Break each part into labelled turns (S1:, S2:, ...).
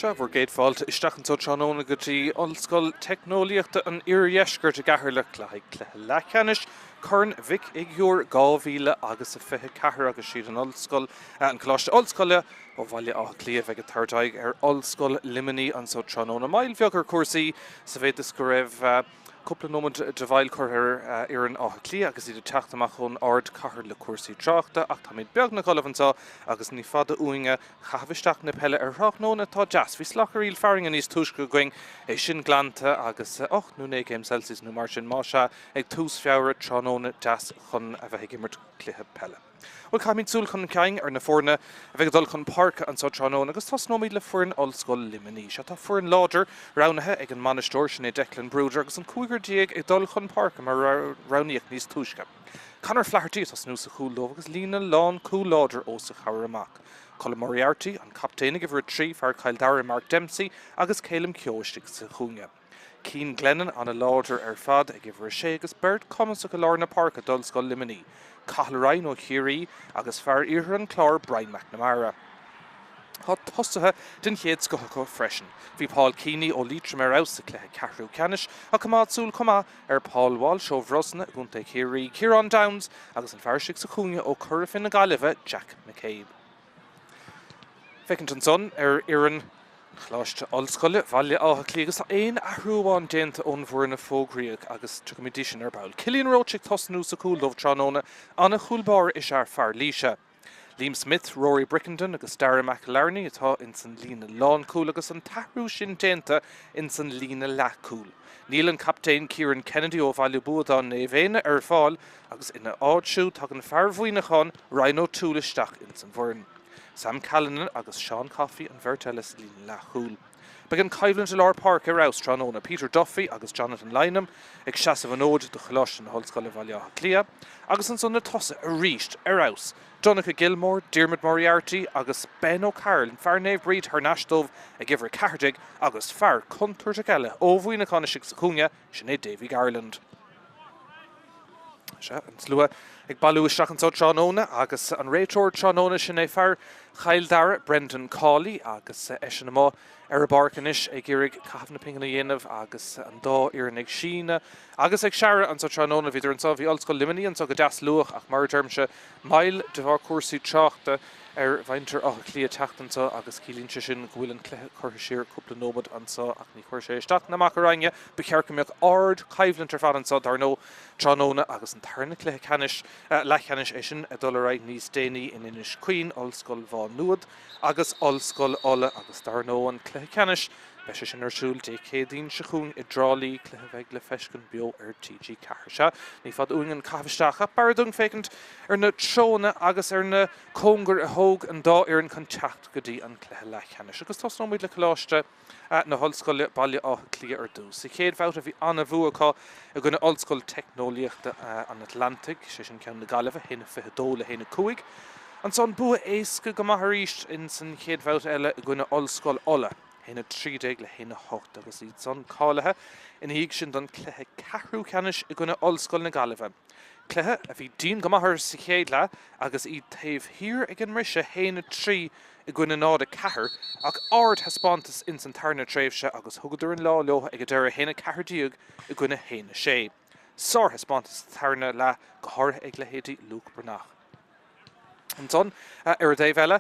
S1: Sea, bhur gcéad fáilte isteach anseo tráthnóna go dtí Ollscoil Teicneolaíochta an Iardheiscirt i gCeatharlach le haghaidh cluiche leathcheannais Corn Mhic Shigiúir 2000 agus a 24 agus siad an Ollscoil, an Coláiste Ollscoile ó Bhaile Átha Cliath a bheidh ag tabhairt aghaidh ar Ollscoil Luimnigh anseo tráthnóna. Moill bheag ar chúrsaí sa mhéid is go raibh cúpla nóiméad de mhoill curtha ar fhoireann Átha Cliath agus iad ag teacht amach ón ardchathair le cúrsaí tráchta ach táimid beagnach ullamh anseo agus ní fada uainn caitheamh isteach na peile ar thráthnóna atá deas. Bhí slacaraíl fearthainne níos túisce againn, é sin glanta agus 8 nó 9 gcéim Celsius nó mar sin, más ea, ag tús Feabhra, tráthnóna deas chun a bheith ag imirt cluiche peile. Bhuel, caithfimid súil chun cinn ar na foirne a bheidh ag dul chun páirce anseo tráthnóna agus tosnóimid le foireann Ollscoil Luimnigh. Sea, tá foireann láidir roghnaithe ag an mbainisteoir, sin é Declan Bruder, agus an cúigear ag dul chun páirce mar a roghnaíodh níos túisce. Conor Flaherty ag tosnú sa chúl dóibh agus líne lán cúl láidir os a chomhair amach. Colm Moriarty, an captaen ag uimhir 3, fear Chill Dara Mark Dempsey agus Caelim Keogh istigh sa chúinne. Cian Glennon ana-láidir ar fad ag uimhir 6 agus beirt cumasach i lár na páirce d'Ollscoil Luimnigh, Cathal Ryan ó Chiarraí agus fear Iarthar an Chláir Brian McNamara. Tá tosaithe den chéad scoth acu freisin. Bhí Paul Keaney ó Liatroim ar fheabhas sa chluiche ceathrú ceannais ach coimeád súil chomh maith ar Paul Walsh ó Bhrosna i gContae Chiarraí, Ciarán Downes agus an fear istigh sa chúinne ó Cora Finne na Gaillimhe, Jack McCabe. Féachaint ansan ar fhoireann Choláiste Ollscoile Bhaile Átha Cliath agus tá aon athrú amháin déanta ón bhfoireann a fógraíodh agus tiocfaimid dtí sin ar ball. Cillian Roche ag tosnú sa chúl dóibh tráthnóna, an-chúl báire is ea fear Laoise. Liam Smith, Rory Brickenden agus Dara McAlarney atá ins an líne lánchúil agus an t-athrú sin déanta ins an líne leathchúil. Níl an captaen Kieran Kennedy ó Bhaile Buadáin Naomh Éanna ar fáil agus ina áit siúd tagann fear Mhuineacháin Ryan O'Toole isteach ins an bhfoireann. Sam Callinan agus Seán Coffey an bheirt eile sa líne leathchúil. Beidh an choimhlint i lár páirce ar fheabhas tráthnóna, Peter Duffy agus Jonathan Lynam ag seasamh an fhóid do Choláiste na hOllscoile Bhaile Átha Cliath agus ansan na tosaithe arís ar fheabhas, Donncha Gilmore, Diarmuid Moriarty agus Ben O'Carroll, fear Naomh Bríd thar n-ais dóibh ag uimhir 14 agus fear contúirteach eile ó Mhuineachán istigh sa chúinne, sin é Davy Garland. Sea, an slua ag bailiú isteach anseo tráthnóna agus an réiteoir tráthnóna sin é fear Chill Dara, Brendan Cawley, agus eisean amuigh ar an bpáirc anois ag iarraidh caitheamh na pingine a dhéanamh agus an dá fhoireann ag síneadh agus ag searradh anseo tráthnóna. Bhíodar anseo, bhí Ollscoil Luimnigh anseo go deas luath ach mar a deirimse, moill de bharr cúrsaí tráchta ar mhuintir Átha Cliath teacht anseo agus ciallaíonn sé sin go bhfuil an cluiche curtha siar cúpla nóiméad anseo ach ní chuirfidh sé isteach ná amach ar éinne. Ba cheart go mbeadh ard-choimhlint ar fad anseo, dar ndóigh, tráthnóna agus an tarna cluiche ceannais, leathcheannais é sin, ag dul ar aghaidh níos déanaí in Inis Caoin, Ollscoil Mhá Nuad agus Ollscoil Uladh agus dar ndóigh an cluiche ceannais, beidh sé sin ar siúl Dé Céadaoin seo chugainn i dTrá Lí, cluiche a bheidh le feiscint beo ar TG4. Sea, ní fada uainn an caitheamh isteach ach b'fhearr dúinn féachaint ar na treonna agus ar na cóngair a thóg an dá fhoireann chun teacht go dtí an cluiche leathcheannais agus tosnóimid le Coláiste na hOllscoile, Baile Átha Cliath ar dtús. Sa chéad bhabhta bhí an-bhua acu i gcoinne Ollscoil Teicneolaíochta an Atlantaigh, sé sin ceann na Gaillimhe, 1-22 le 1-5. Ansan bua éasca go maith arís in san chéad bhabhta eile i gcoinne Ollscoil Uladh, 1-13 le 1-8 agus iad san cáilithe ina dhiaidh sin don chluiche ceathrú ceannais i gcoinne Ollscoil na Gaillimhe. Cluiche a bhí dian go maith orthu sa chéad leath agus iad taobh thiar ag an mbriseadh, 1-3 i gcoinne 0-4, ach ard-thaispeántas ins an tarna tréimhse agus thugadar an lá leo ag an deireadh, 1-14 i gcoinne 1-6. Sárthaispeántas sa tarna leath, go háirithe ag leithéidí Luke Breathnach. Ansan, ar an dtaobh eile,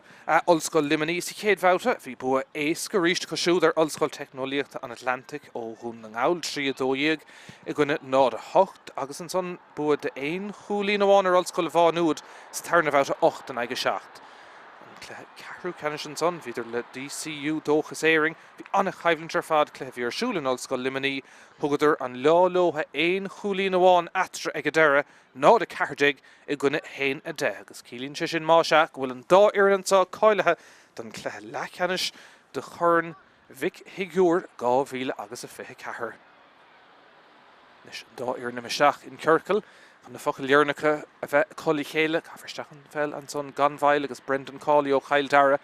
S1: Ollscoil Luimnigh sa chéad bhabhta, bhí bua éasca arís acu siúd ar Ollscoil Teicneolaíochta an Atlantaigh ó Dhún na nGall, 3, 12 i gcoinne 0, 8, agus ansan bua d'aon chúilín amháin ar Ollscoil Mhá Nuad sa tarna bhabhta, 8 in aghaidh 7. An cluiche ceathrú ceannais ansan, bhíodar le DCU, Dóchas Éireann. Bhí an-choimhlint ar fad, cluiche a bhí ar siúl in Ollscoil Luimnigh. Thugadar an lá leo aon chúilín amháin eatarthu ag an deireadh, 0, 14 i gcoinne 1, 10 agus ciallaíonn sé sin, más ea, go bhfuil an dá fhoireann anseo cáilithe don chluiche leathcheannais de Chorn Mhic Shigiúir 2000 agus a 24. Anois an dá fhoireann imithe isteach in ciorcal chun na focail dheireanacha a bheith acu le chéile. Caithfear isteach an pheil ansan gan mhoill agus Brendan Cawley ó Chill Dara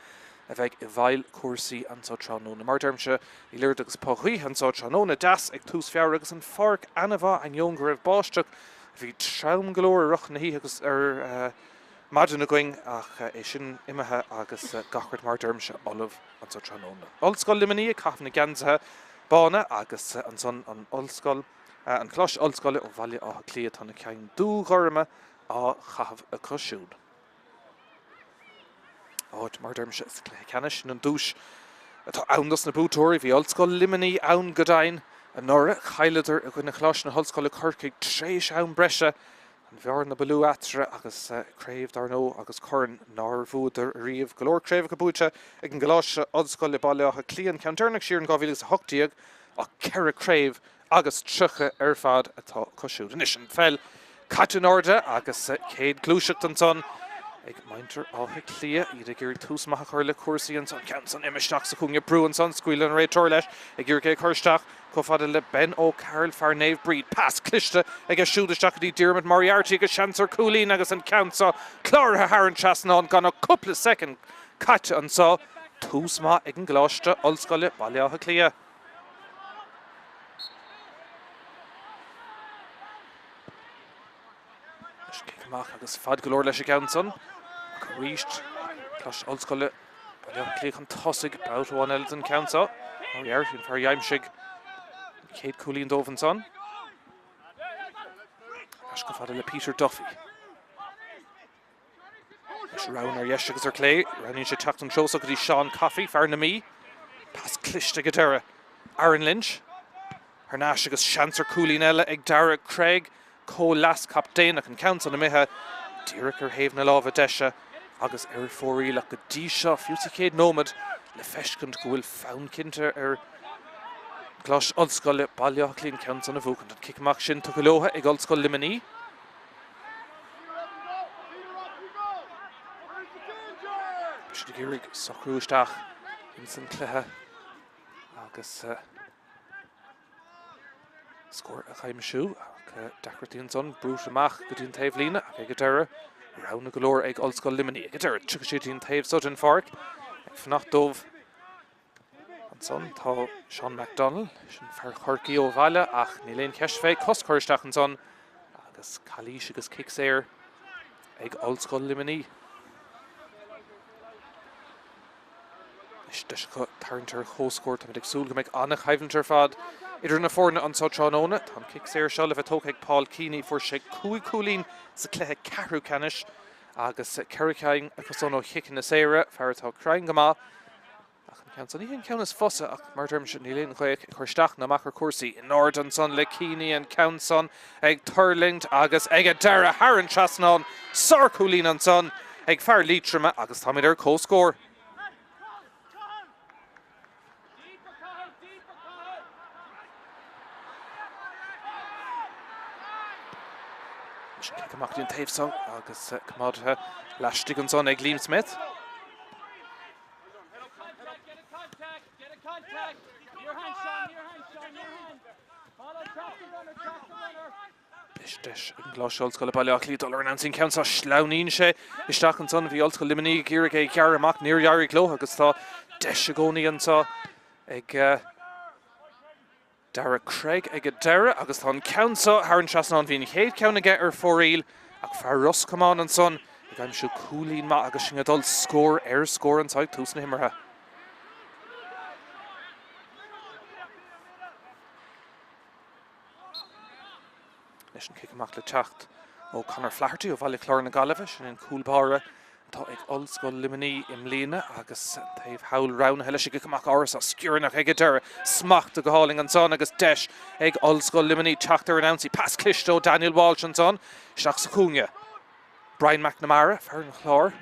S1: a bheidh i bhfeighil cúrsaí anseo tráthnóna. Mar a deirimse, níl oiread agus puth gaoithe anseo tráthnóna deas ag tús Feabhra agus an pháirc ana-mhaith ainneoin go raibh báisteach a bhí trom go leor i rith na hoíche agus ar. Maidin againn ach é sin imithe agus gach rud mar a deirimse ullamh anso tráthnóna. Ollscoil Luimnigh ag caitheamh na geansaithe bána agus ansan an Ollscoil, an Coláiste Ollscoile ó Bhaile Átha Cliath, tá na cinn dúghorma á chaitheamh acu siúd. Áit, mar a deirimse, sa chluiche ceannais, sin an duais atá ann dos na buaiteoirí. Bhí Ollscoil Luimnigh ann go deimhin anuraidh. Chailleadar i gcoinne Choláiste na hOllscoile Corcaigh tréis am breise An bhearna ba lú eatarthu agus craobh, dar ndóigh, agus corn nár bhuadar ariamh. Go leor craobhacha buaite ag an gColáiste Ollscoile Baile Átha Cliath, an ceann deireanach siar in 2018, ach 4 craobh agus 30 ar fad atá acu siúd. Anois an pheil caite in airde agus céad gluaiseacht ansan ag muintir Átha Cliath, iad ag iarraidh tús maith a chur le cúrsaí ansan. Ceann san imithe isteach sa chúinne, brú ansan, scaoileann an réiteoir leis ag iarraidh é a chur isteach. Chomh fada le Ben O'Carroll, fear Naomh Bríd. Pas cliste aige siúd isteach go dtí Diarmuid Moriarty agus seans ar chúilín agus an ceann seo cláraithe thar an trasnán gan ach cúpla soicind caite anseo. Tús maith ag an gColáiste Ollscoile, Baile Átha Cliath. Anois cic amach agus fad go leor leis an gceann san. Ach arís, Coláiste Ollscoile Baile Átha Cliath chun tosaigh babhta amháin eile den cheann seo. Moriarty an fear a d'aimsigh an chéad chúilín dóibh ansan. Anois chomh fada le Peter Duffy. Anois roghanna ar dheis agus ar clé. Roghnaíonn sé teacht an treo seo go dtí Seán Coffey, fear na Mí. Pas cliste ag an deireadh. Aaron Lynch thar n-ais agus seans ar chúilín eile ag Darragh Cregg, comh-leaschaptaen ach an ceann san imithe díreach ar thaobh na láimhe deise agus ar fóraoil ach go dtí seo, fiú sa chéad nóiméad, le feiscint go bhfuil fonn cinnte ar Choláiste Ollscoile Baile Átha Cliath an ceann san a bhuachaint. An cic amach sin tugtha leo ag Ollscoil Luimnigh. Beidh siad ag iarraidh socrú isteach ins an cluiche agus scór a aimsiú ach deacrachtaí ansan brúite amach go dtí an taobhlíne ach ag an deireadh roghanna go leor ag Ollscoil Luimnigh. Ag an deireadh tiocfaidh siad dtí an taobh so den pháirc ag fanacht dóibh. Ansan tá Seán McDonnell, sin fear Chorcaí ó bhaile ach níl aon cheist fé, cos curtha isteach ansan agus calaois agus cic saor ag Ollscoil Luimnigh. Anois deis acu tarraingt ar chomhscór. Táimid ag súil go mbeidh an-choimhlint ar fad idir na foirne anso tráthnóna. Tá an cic saor seo le bheith tógtha ag Paul Keaney. Fuair sé 5 chúilín sa cluiche ceathrú ceannais agus 4 cinn acusan ó chiceanna saora, fear atá cruinn go maith. Ach an ceann san, ní hé an ceann is fusa, ach mar a deirimse, níl aon ghaoth ag cur isteach ná amach ar chúrsaí. In airde ansan le Keaney, an ceann san ag tuirlingt agus ag an deireadh thar an trasnán, sárchúilín ansan ag fear Liatroma agus táimid ar comhscór. Anois an cic amach go dtí an taobh so agus coimeádaithe laistigh ansan ag Liam Smith. Anois deis ag an gColáiste Ollscoile Baile Átha Cliath dul ar an ionsaí an ceann seo. Sleamhnaíonn sé isteach ansan. Bhí Ollscoil Luimnigh ag iarraidh é a ghearradh amach. Níor éirigh leo agus tá deis i gcónaí anseo ag Darragh Cregg ag an deireadh agus tá an ceann seo thar an trasnán. Bhí an chéad cheann aige ar fóraoil ach fear Ros Comáin ansan ag aimsiú cúilín maith agus sinn ag dul scór ar scór anseo ag tús na himeartha. Anois an cic amach le teacht ó Conor Flaherty ó Bhaile Chláir na Gaillimhe, sin an cúl báire atá ag Ollscoil Luimnigh i mbliana agus an taobh thall roghnaithe leis an gcic amach áirithe sciornach ag an deireadh. Smachta go hálainn ansan agus deis ag Ollscoil Luimnigh teacht ar an ionsaí. Pas cliste ó Daniel Walsh ansan isteach sa chúinne. Brian McNamara, fear an Chláir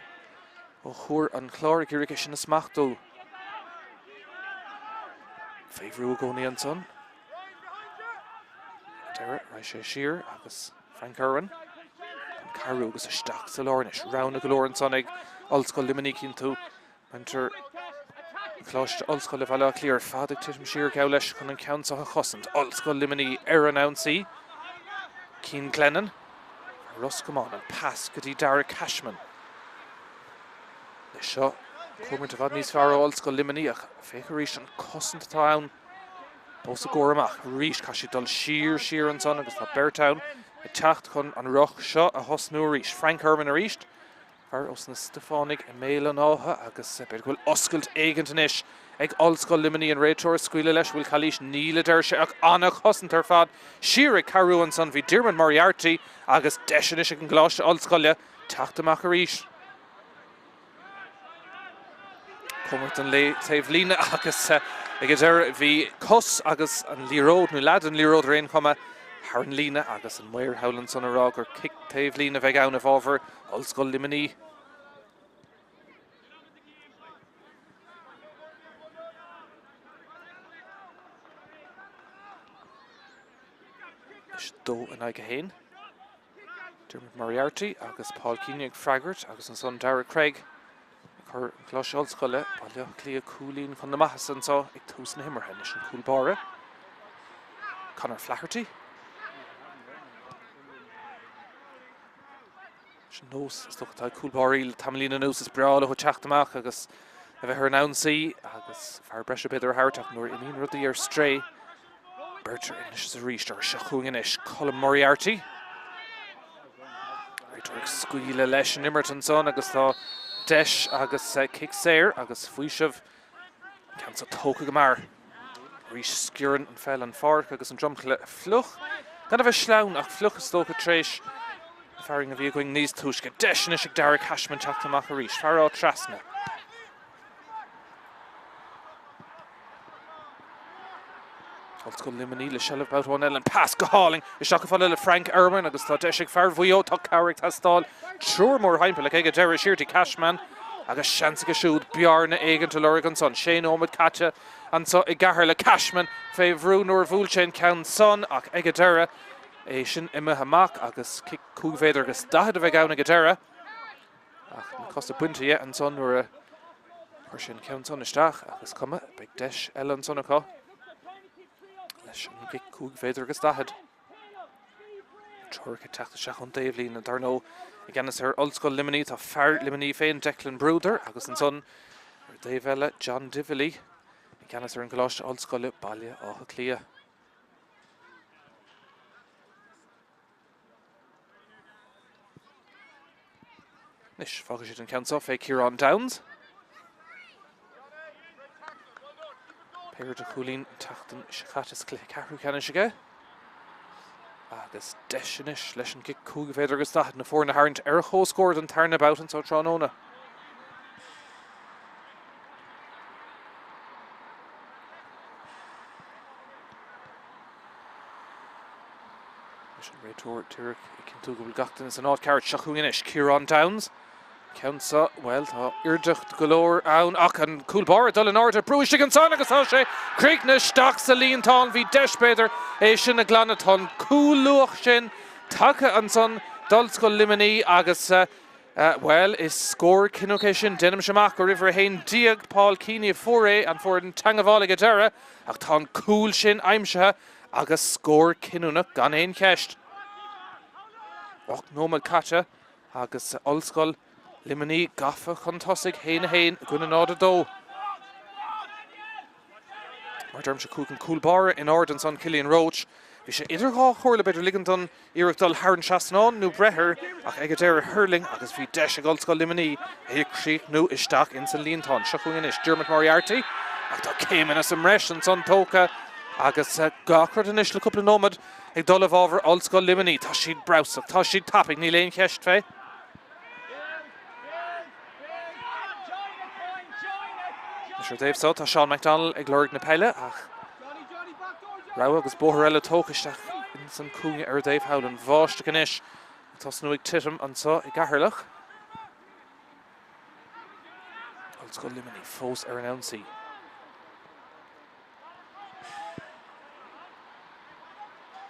S1: ó Thuar an Chláir ag iarraidh é sin a smachtú. Fé bhrú i gcónaí ansan. Ag deireadh, raghaidh sé siar agus Frank Irwin chun cabhrú agus isteach sa lár anois. Roghanna go leor ansan ag Ollscoil Luimnigh cinntiú. Muintir Choláiste Ollscoile Bhaile Átha Cliath ar fad ag titim siar geall leis chun an ceann seo a chosaint. Ollscoil Luimnigh ar an ionsaí. Cian Glennon, Ros Comáin, an pas go dtí Darragh Cashman. Leis seo, comhimirt i bhfad níos fearr ó Ollscoil Luimnigh ach féach arís an cosaint atá ann. Os a gcomhair amach arís, caithfidh siad dul siar, siar ansan agus tá beirt ann ag teacht chun an ruc seo a thosnú arís. Frank Irwin arís. Fear ós na Stiofánaigh i mBéal an Átha agus b'fhéidir go bhfuil oscailt éigint anois ag Ollscoil Luimnigh. An réiteoir ag scaoileadh leis, bhfuil calaois? Níl, a deir sé, ach an-chosaint ar fad. Siar ag cabhrú ansan bhí Diarmuid Moriarty agus deis anois ag an gColáiste Ollscoile teacht amach arís. Cóngarach don taobhlíne agus ag an deireadh bhí cos agus an liathróid, nó leath den liathróid ar aon chuma, thar an líne agus an maor thall ansan ag rá gur cic taobhlíne a bheidh ann i bhfabhar Ollscoil Luimnigh. Anois 2 in aghaidh 1. Dermot Moriarty agus Paul Keaney ag freagairt agus ansan Dara Craig ag cur an Choláiste Ollscoile, Baile Átha Cliath cúilín chun na maitheasa anseo ag tús na himeartha. Anois an cúl báire, Conor Flaherty. Sin nós, is dócha, atá ag cúl báirí le tamaillín anuas, is breá leo teacht amach agus a bheith ar an ionsaí agus fear breise b'fhéidir a thabhairt ach nuair a imíonn rudaí ar strae, Beirtear anois is arís air. Seo chugainn anois Colm Moriarty. Réiteoir ag scaoileadh leis an imirt ansan agus tá deis agus cic saor agus faoiseamh. An ceann seo tógtha go mear. Arís sciorrann an pheil an pháirc agus an dromchla fliuch. Gan a bheith sleamhain ach fliuch is dócha tar éis na fearainn a bhí againn níos túisce. Deis anois ag Darragh Cashman teacht amach arís. Fear Áth Trasna. Ollscoil Luimnigh le seilbh babhta amháin eile, an pas go hálainn isteach chomh fada le Frank Irwin agus tá deis ag fear Mhaigh Eo, tá cabhair ag teastáil, triúr mórthimpeall ach ag an deireadh siar dtí Cashman agus seans aige siúd bearna éigint a lorg ansan. Sé nóiméad caite anso i gCeatharlach. Cashman fé bhrú nuair a bhuail sé an ceann san ach ag an deireadh é sin imithe amach agus cic 5 mhéadar agus 40 a bheidh ann ag an deireadh. Ach na cosa bainte dhe ansan nuair a chuir sé an ceann san isteach ach is cuma, beidh deis eile ansan acu leis an gcic 5 mhéadar agus 40. Treoracha ag teacht isteach ón dtaobhlíne, dar ndóigh, i gceannas ar Ollscoil Luimnigh tá fear Luimnigh féin, Declan Brouder, agus ansan ar an dtaobh eile, John Divilly, i gceannas ar an gColáiste Ollscoile, Baile Átha Cliath. Anois, fágfaidh siad an ceann seo fé Ciarán Downes. Péire de chúilín an tseachtain seo caite sa chluiche ceathrú ceannais aige. Agus deis anois leis an gcic 5 mhéadar agus 40 na foirne a tharraingt ar a chomhscór don tarna babhta anseo tráthnóna. Leis an réiteoir díreach ag cinntiú go bhfuil gach duine san áit ceart. Seo chugainn anois Ciarán Downes. Ceann seo, bhuel, tá irdeacht go leor ann ach an cúl báire ag dul in airde, brú istigh ansan agus tá sé críochnaithe isteach sa líontán. Bhí deis, b'fhéidir, é sin a ghlanadh. Tá an cúl luath sin tagtha ansan d'Ollscoil Luimnigh agus, bhuel, is scór cinniúnach é sin. Déanaimse amach gur uimhir 11, Paul Keaney, a fuair é, an fuair an teangabháil ag an deireadh ach tá an cúl sin aimsithe Agus scór cinniúnach gan aon cheist. 8 nóiméad caite agus Ollscoil Luimnigh gafa chun tosaigh, 1, 1 i gcoinne 0, 2. Mar a deirimse, chuaigh an cúl báire in airde ansan, Cillian Roche. Bhí sé idir dhá chomhairle, b'fhéidir ligean don iarracht dul thar an trasnán nó breith air, ach ag an deireadh thuirling agus bhí deis ag Ollscoil Luimnigh é a chríochnú isteach ins an líontán. Seo chugainn anois Dermot Moriarty, ach tá céimeanna sa mbreis ansan tógtha agus gach rud anois le cúpla nóiméad ag dul i bhfabhar Ollscoil Luimnigh. Tá siad breabhsach, tá siad tapaidh, níl aon cheist fé. Anois ar an dtaobh so tá Seán McDonnell ag lorg na peile ach rogha agus bóthar eile tógtha isteach ins an cúinne ar an dtaobh thall. An bháisteach anois ag tosnú ag titim anseo i gCeatharlach. Ollscoil Luimnigh fós ar an ionsaí.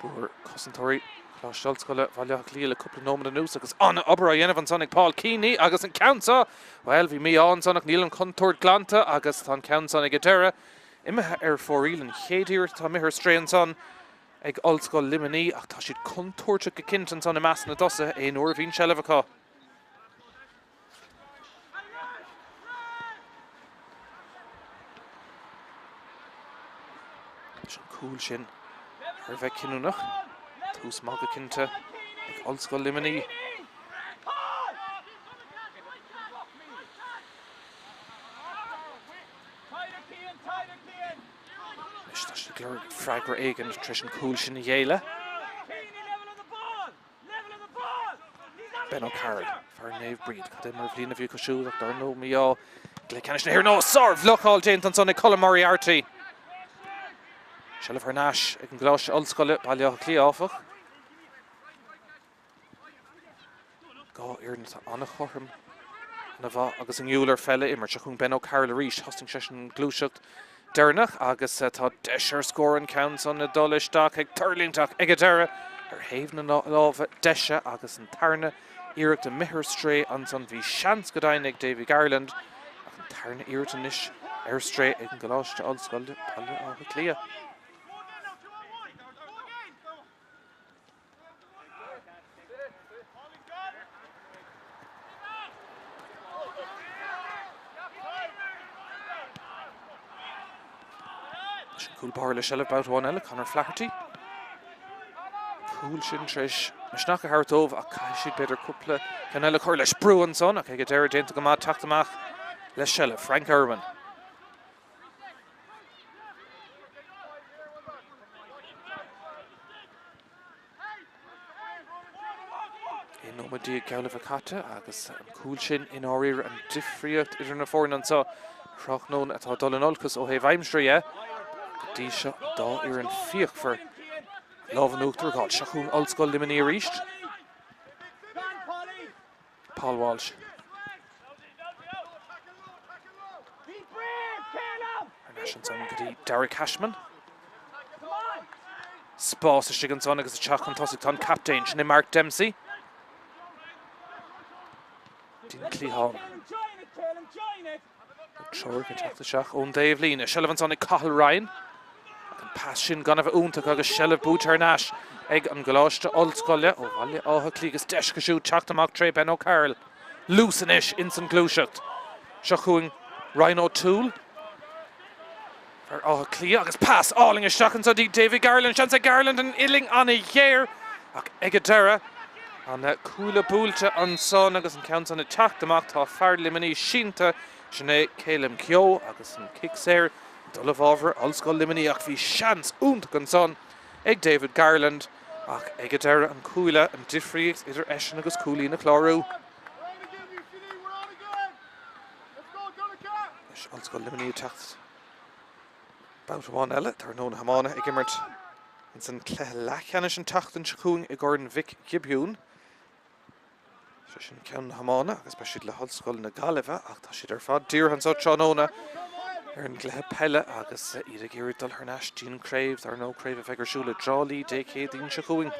S1: Brú ar chosantóirí Choláiste Ollscoile Bhaile Átha Cliath le cúpla nóiméad anuas agus an-obair á dhéanamh ansan ag Paul Keaney agus an ceann seo, bhuel, bhí mí-ádh ansan ach níl an chontúirt glanta agus tá an ceann san ag an deireadh imithe ar fóraoil. An chéad iarracht atá imithe ar strae ansan ag Ollscoil Luimnigh ach tá siad contúirteach go cinnte ansan i measc na dtosaithe aon uair a bhíonn seilbh acu. Leis an cúl sin thar a bheith cinniúnach. Tús maith go cinnte ag Ollscoil Luimnigh. freagra éigin tar éis an cúl sin a ghéilleadh. Ben O'Carroll, fear Naomh Bríd, cad é mar bhliain a bhí acu siúd ach dar ndóigh mí-ádh i gcluiche ceannais na hÉireann. Ó, sár-bhlocáil déanta ansan ag Colm Moriarty. Seilbh thar n-ais ag an gColáiste Ollscoile, Baile Átha Cliath, áfach. 2 fhoireann atá an-chothrom, an-mhaith agus inniúil ar pheil a imirt. Seo chugainn Ben O'Carroll arís. Thosnaigh seisean an ghluaiseacht deireanach agus tá deis ar scór an ceann san ag dul isteach ag tuirlingt ach ag an deireadh ar thaobh na láimhe deise agus an tarna iarracht imithe ar strae ansan. Bhí seans go deimhin ag Davy Garland ach an tarna iarracht anois ar strae ag an gColáiste Ollscoile, Baile Átha Cliath. Sin cúl báire le seilbh babhta amháin eile, Conor Flaherty. Cúl sin tar éis misneach a thabhairt dóibh ach caithfidh siad b'fhéidir cúpla ceann eile a chur leis. Brú ansan ach ag an deireadh déanta go maith teacht amach le seilbh. Frank Irwin. 11 nóiméad geall le bheith caite agus an cúl sin i ndáiríre an difríocht idir na foirne anseo tráthnóna atá ag dul in olcas ó thaobh aimsire dhe. Go dtí seo an dá fhoireann fíochmhar lámh in uachtar a fháil. Seo chugainn Ollscoil Luimnigh arís. Paul Walsh. Thar n-ais ansan go dtí Darragh Cashman. Spás istigh ansan agus ag teacht chun tosaigh tá an captaen, sin é Mark Dempsey. Dtí an cliathán. Treoir ag teacht isteach ón dtaobhlíne. Seilbh ansan ag Cathal Ryan. Ach an pas sin gan a bheith iontach agus seilbh buaite thar n-ais ag an gColáiste Ollscoile ó Bhaile Átha Cliath agus deis acu siúd teacht amach tré Ben O'Carroll. Luas anois ins an ghluaiseacht. Seo chugainn Ryan O'Toole. Fear Átha Cliath agus pas álainn isteach anso dtí David Garland. Seans ag Garland an uillinn an-ghéar ach ag an deireadh an cuaille buailte ansan agus an ceann san ag teacht amach. Tá fear Luimnigh sínte, sin é Caelim Keogh agus an cic saor ag dul i bhfabhar Ollscoil Luimnigh ach bhí seans iontach ansan ag David Garland ach ag an deireadh an cuaille an difríocht idir eisean agus cúilín a chlárú. Anois Ollscoil Luimnigh ag teacht babhta amháin eile. Dar ndóigh na hiománaithe ag imirt ins an cluiche leathcheannais an tseachtain seo chugainn i gCorn Mhic Ghibiúin. Sé sin ceann na hiomána agus beidh siad le hOllscoil na Gaillimhe ach tá siad ar fad dírithe anseo tráthnóna ar an gcluiche peile agus iad ag iarraidh dul thar n-ais dtí'n craobh, dar ndóigh craobh a bheidh ar siúl i dTrá Lí Dé Céadaoin seo chugainn.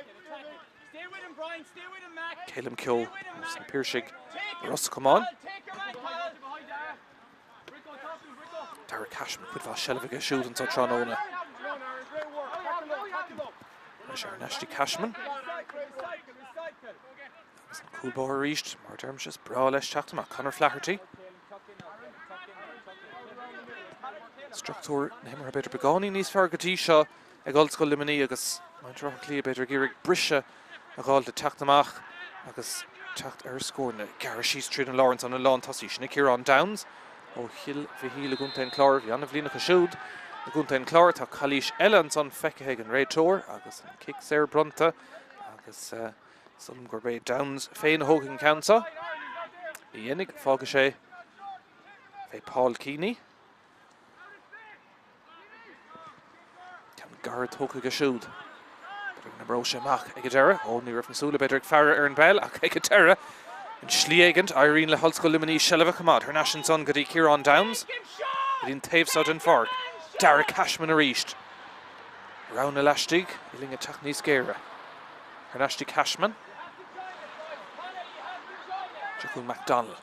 S1: Caelim Keogh as na Piarsaigh, Ros Comáin. Darragh Cashman, cuid mhaith seilbh aige siúd anseo tráthnóna. Anois thar n-ais dtí Cashman. Agus an cúl báire arís, mar a deirimse, is breá leis teacht amach. Conor Flaherty. Struchtúr na himeartha b'fhéidir beagáinín níos fearr go dtí seo ag Ollscoil Luimnigh agus muintir Átha Cliath b'fhéidir ag iarraidh briseadh a dh'fháil le teacht amach agus teacht ar scóranna. Gearradh síos tríd an lár ansan an lántosaí sin é Ciarán Downes ó Chill Mhichíl i gContae an Chláir. Bhí an-bhliain acu siúd i gContae an Chláir. Tá calaois eile ansan feicthe ag an réiteoir agus an cic saor bronnta agus sílim gurb é Downes féin a thógfaidh an ceann seo. Ní dhéanfaidh, fágfaidh sé fé Paul Keaney. Ceann gairid tógtha aige siúd. B'fhéidir go n-oibreoidh sé amach ag an deireadh. Ó, ní raibh na súile b'fhéidir ag faire ar an bpeil ach ag an deireadh, an slí éigint, éiríonn le hOllscoil Luimnigh seilbh a choimeád. Thar n-ais ansan go dtí Ciarán Downes, go dtí an taobh seo den pháirc. Darragh Cashman arís. Roghanna laistigh, uillinn ag teacht níos géire. Thar n-ais dtí Cashman. Seo chugainn McDonnell.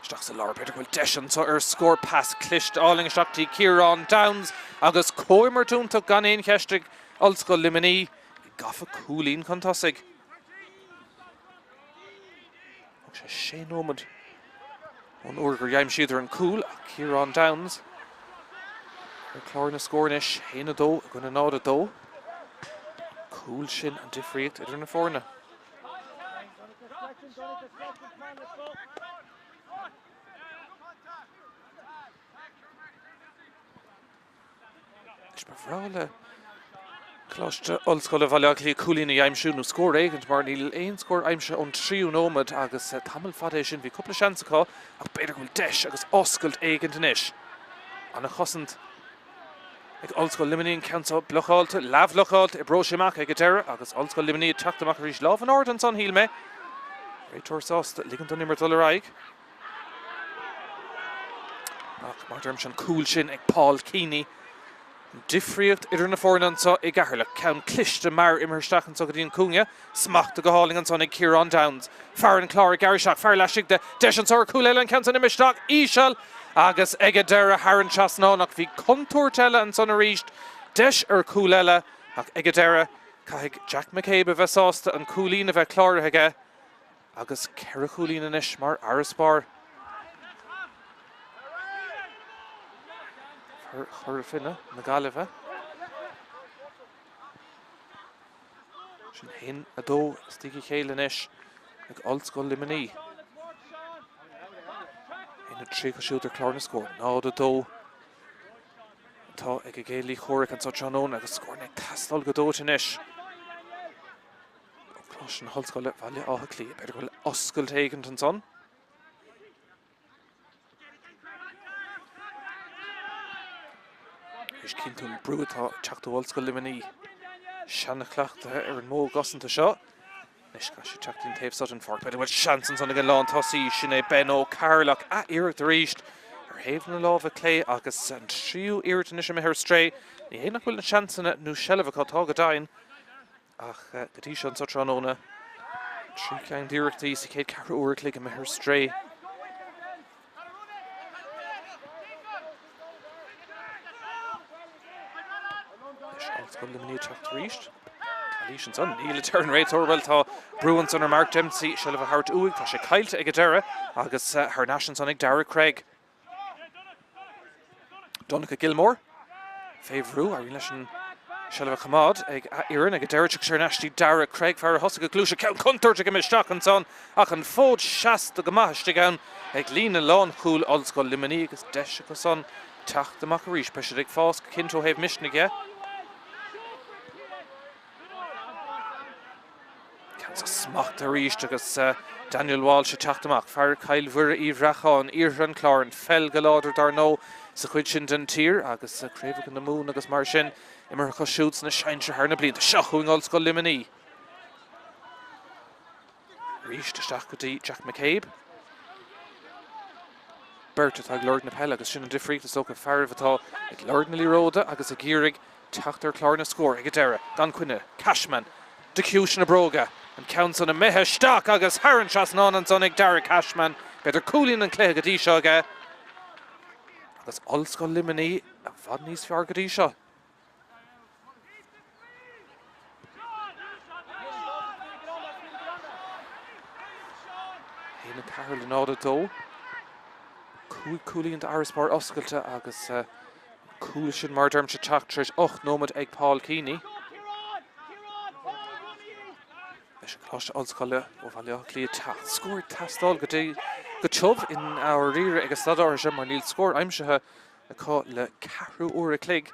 S1: Isteach sa lár, b'fhéidir go bhfuil deis anseo ar scór. Pas cliste álainn isteach dtí Ciarán Downes agus comhimirt iontach gan aon cheist ag Ollscoil Luimnigh. Gafa cúilín chun tosaigh. Thóg sé sé nóiméad ón uair gur dh'aimsíodar an cúl ach Ciarán Downes ar chlár na scór anois, 1-2 i gcoinne 0-2. Cúl sin an difríocht idir na foirne. Anois ba bhreá le Coláiste Ollscoile Bhaile Átha Cliath cúilín a aimsiú, nó scór éigint, mar níl aon scór aimsithe ón tríú nóiméad agus tamall fada é sin. Bhí cúpla seans acu ach b'fhéidir go bhfuil deis agus oscailt éigint anois. An-chosaint ag Ollscoil Luimnigh, an ceann seo blocáilte, leathbhlocáilte, oibreoidh sé amach ag an deireadh agus Ollscoil Luimnigh ag teacht amach arís. Lámh in airde ansan, shíl mé. Réiteoir sásta ligean don imirt dul ar aghaidh. Ach mar a deirimse, an cúl sin ag Paul Keaney. An difríocht idir na foirne anseo i gCeatharlach. Ceann cliste mear imithe isteach anseo go dtí an cúinne. Smachta go hálainn ansan ag Ciarán Downes. Fear an Chláir ag gearradh isteach, fear laistigh de. Deis anseo ar chúl eile, an ceann san imithe isteach íseal agus ag an deireadh thar an trasnán. Ach bhí contúirt eile ansan arís. Deis ar chúl eile ach ag an deireadh caithfidh Jack McCabe a bheith sásta an cúilín a bheith cláraithe aige. Agus 4 chúilín anois mar fharasbarr. Fear Chora Finne na Gaillimhe. Sin 1, 2 istigh a chéile anois ag Ollscoil Luimnigh. 1, 30 siúd ar chlár na scór. 0, 2 atá ag a gcéilí comhraic anseo tráthnóna agus scóranna ag teastáil go dóite anois. Ó Choláiste na hOllscoile, Bhaile Átha Cliath. B'fhéidir go bhfuil oscailt éigint ansan. Is cinnte an brú atá ag teacht ó Ollscoil Luimnigh. Seanchleachtaithe ar an modh cosanta seo. Anois caithfidh siad teacht ón taobh seo den pháirc. B'fhéidir go bhfuil seans ansan ag an lántosaí. Sin é Ben Ó Cearlach. Ath-iarracht arís ar thaobh na láimhe clé agus an tríú iarracht anois imithe ar strae. Ní hé nach bhfuil na seansanna nó seilbh acu, tá go deimhin. Ach go dtí seo anseo tráthnóna, 3 cheann d'iarrachtaí sa chéad ceathrú uair a chloig imithe ar strae. Anois Ollscoil Luimnigh ag teacht arís. Calaois ansan, níl a deir an réiteoir, bhuel tá brú ansan ar Mark Dempsey, seilbh a thabhairt uaidh, tá sé caillte ag an deireadh agus thar n-ais ansan ag Dara Craig. Donncha Gilmore fé bhrú, éiríonn leis an seilbh a choimeád ag a fhoireann ag an deireadh. Tiocfaidh sé ar ais dtí Dara Craig, fear a thosaigh ag gluaiseacht, ceann contúirteach imithe isteach ansan ach an fód seasta go maith istigh ann ag líne lánchúil Ollscoil Luimnigh agus deis acu san teacht amach arís. Beidh siad ag fás go cinnte ó thaobh misnigh dhe. Ceann seo smachtaithe arís agus Daniel Walsh ag teacht amach. Fear Chill Mhuire Uí Bhreacháin, iarthar an Chláir, an pheil go láidir dar ndóigh sa chuid sin den tír agus craobhacha na Mumhan agus mar sin imeartha acu siúd sna sinsir thar na blianta. Seo chugainn Ollscoil Luimnigh. Arís isteach go dtí Jack McCabe. Beirt atá ag lorg na peile agus sin an difríocht is dócha, fearaibh atá ag lorg na liathróide agus ag iarraidh teacht ar chlár na scór ag an deireadh. Gan coinne, Cashman de chiumhais na bróige, an ceann san imithe isteach agus thar an trasnán ansan ag Darragh Cashman. B'fhéidir cúilín an chluiche go dtí seo aige agus Ollscoil Luimnigh i bhfad níos fearr go dtí seo. 1, 4 le 0, 2. 5 cúilín d'fharasbarr oscailte agus cúl sin mar a deirimse ag teacht tar éis 8 nóiméad ag Paul Keaney. Leis an Coláiste Ollscoile ó Bhaile Átha Cliath teacht. Scór ag teastáil go dtí go tiubh i ndáiríre ag an staid áirithe seo mar níl scór aimsithe acu le ceathrú uair a chloig.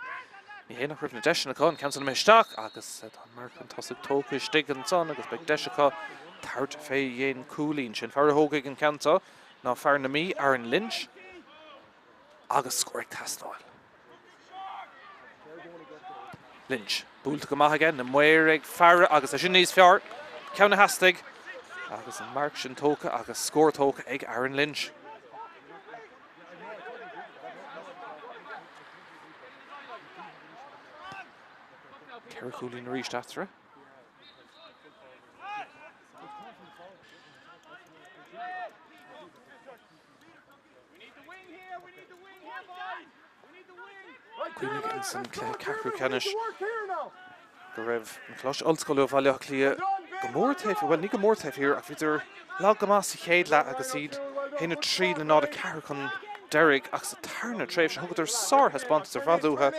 S1: Ní hé nach raibh na deiseanna acu, an ceann san imithe isteach agus tá an marc chun tosaigh tógtha istigh ansan agus beidh deis acu tabhairt fé dhéin cúilín. Sin fear a thógfaidh an ceann seo ná fear na Mí, Aaron Lynch. Agus scór ag teastáil. Lynch buailte go maith aige, na maoir ag faire agus é sin níos fearr. Ceann a theastaigh agus an marc sin tógtha agus scór tógtha ag Aaron Lynch. 4 chúilín arís eatarthu. Cuimhnigh ins an cluiche ceathrú ceannais go raibh an Coláiste Ollscoile ó Bhaile Átha Cliath go mór taobh, bhuel ní go mór taobh thiar ach bhíodar lag go maith sa chéad leath agus iad 1-3 le 0-4 chun deiridh ach sa tarna tréimhse thugadar sárthaispeántas ar fad uathu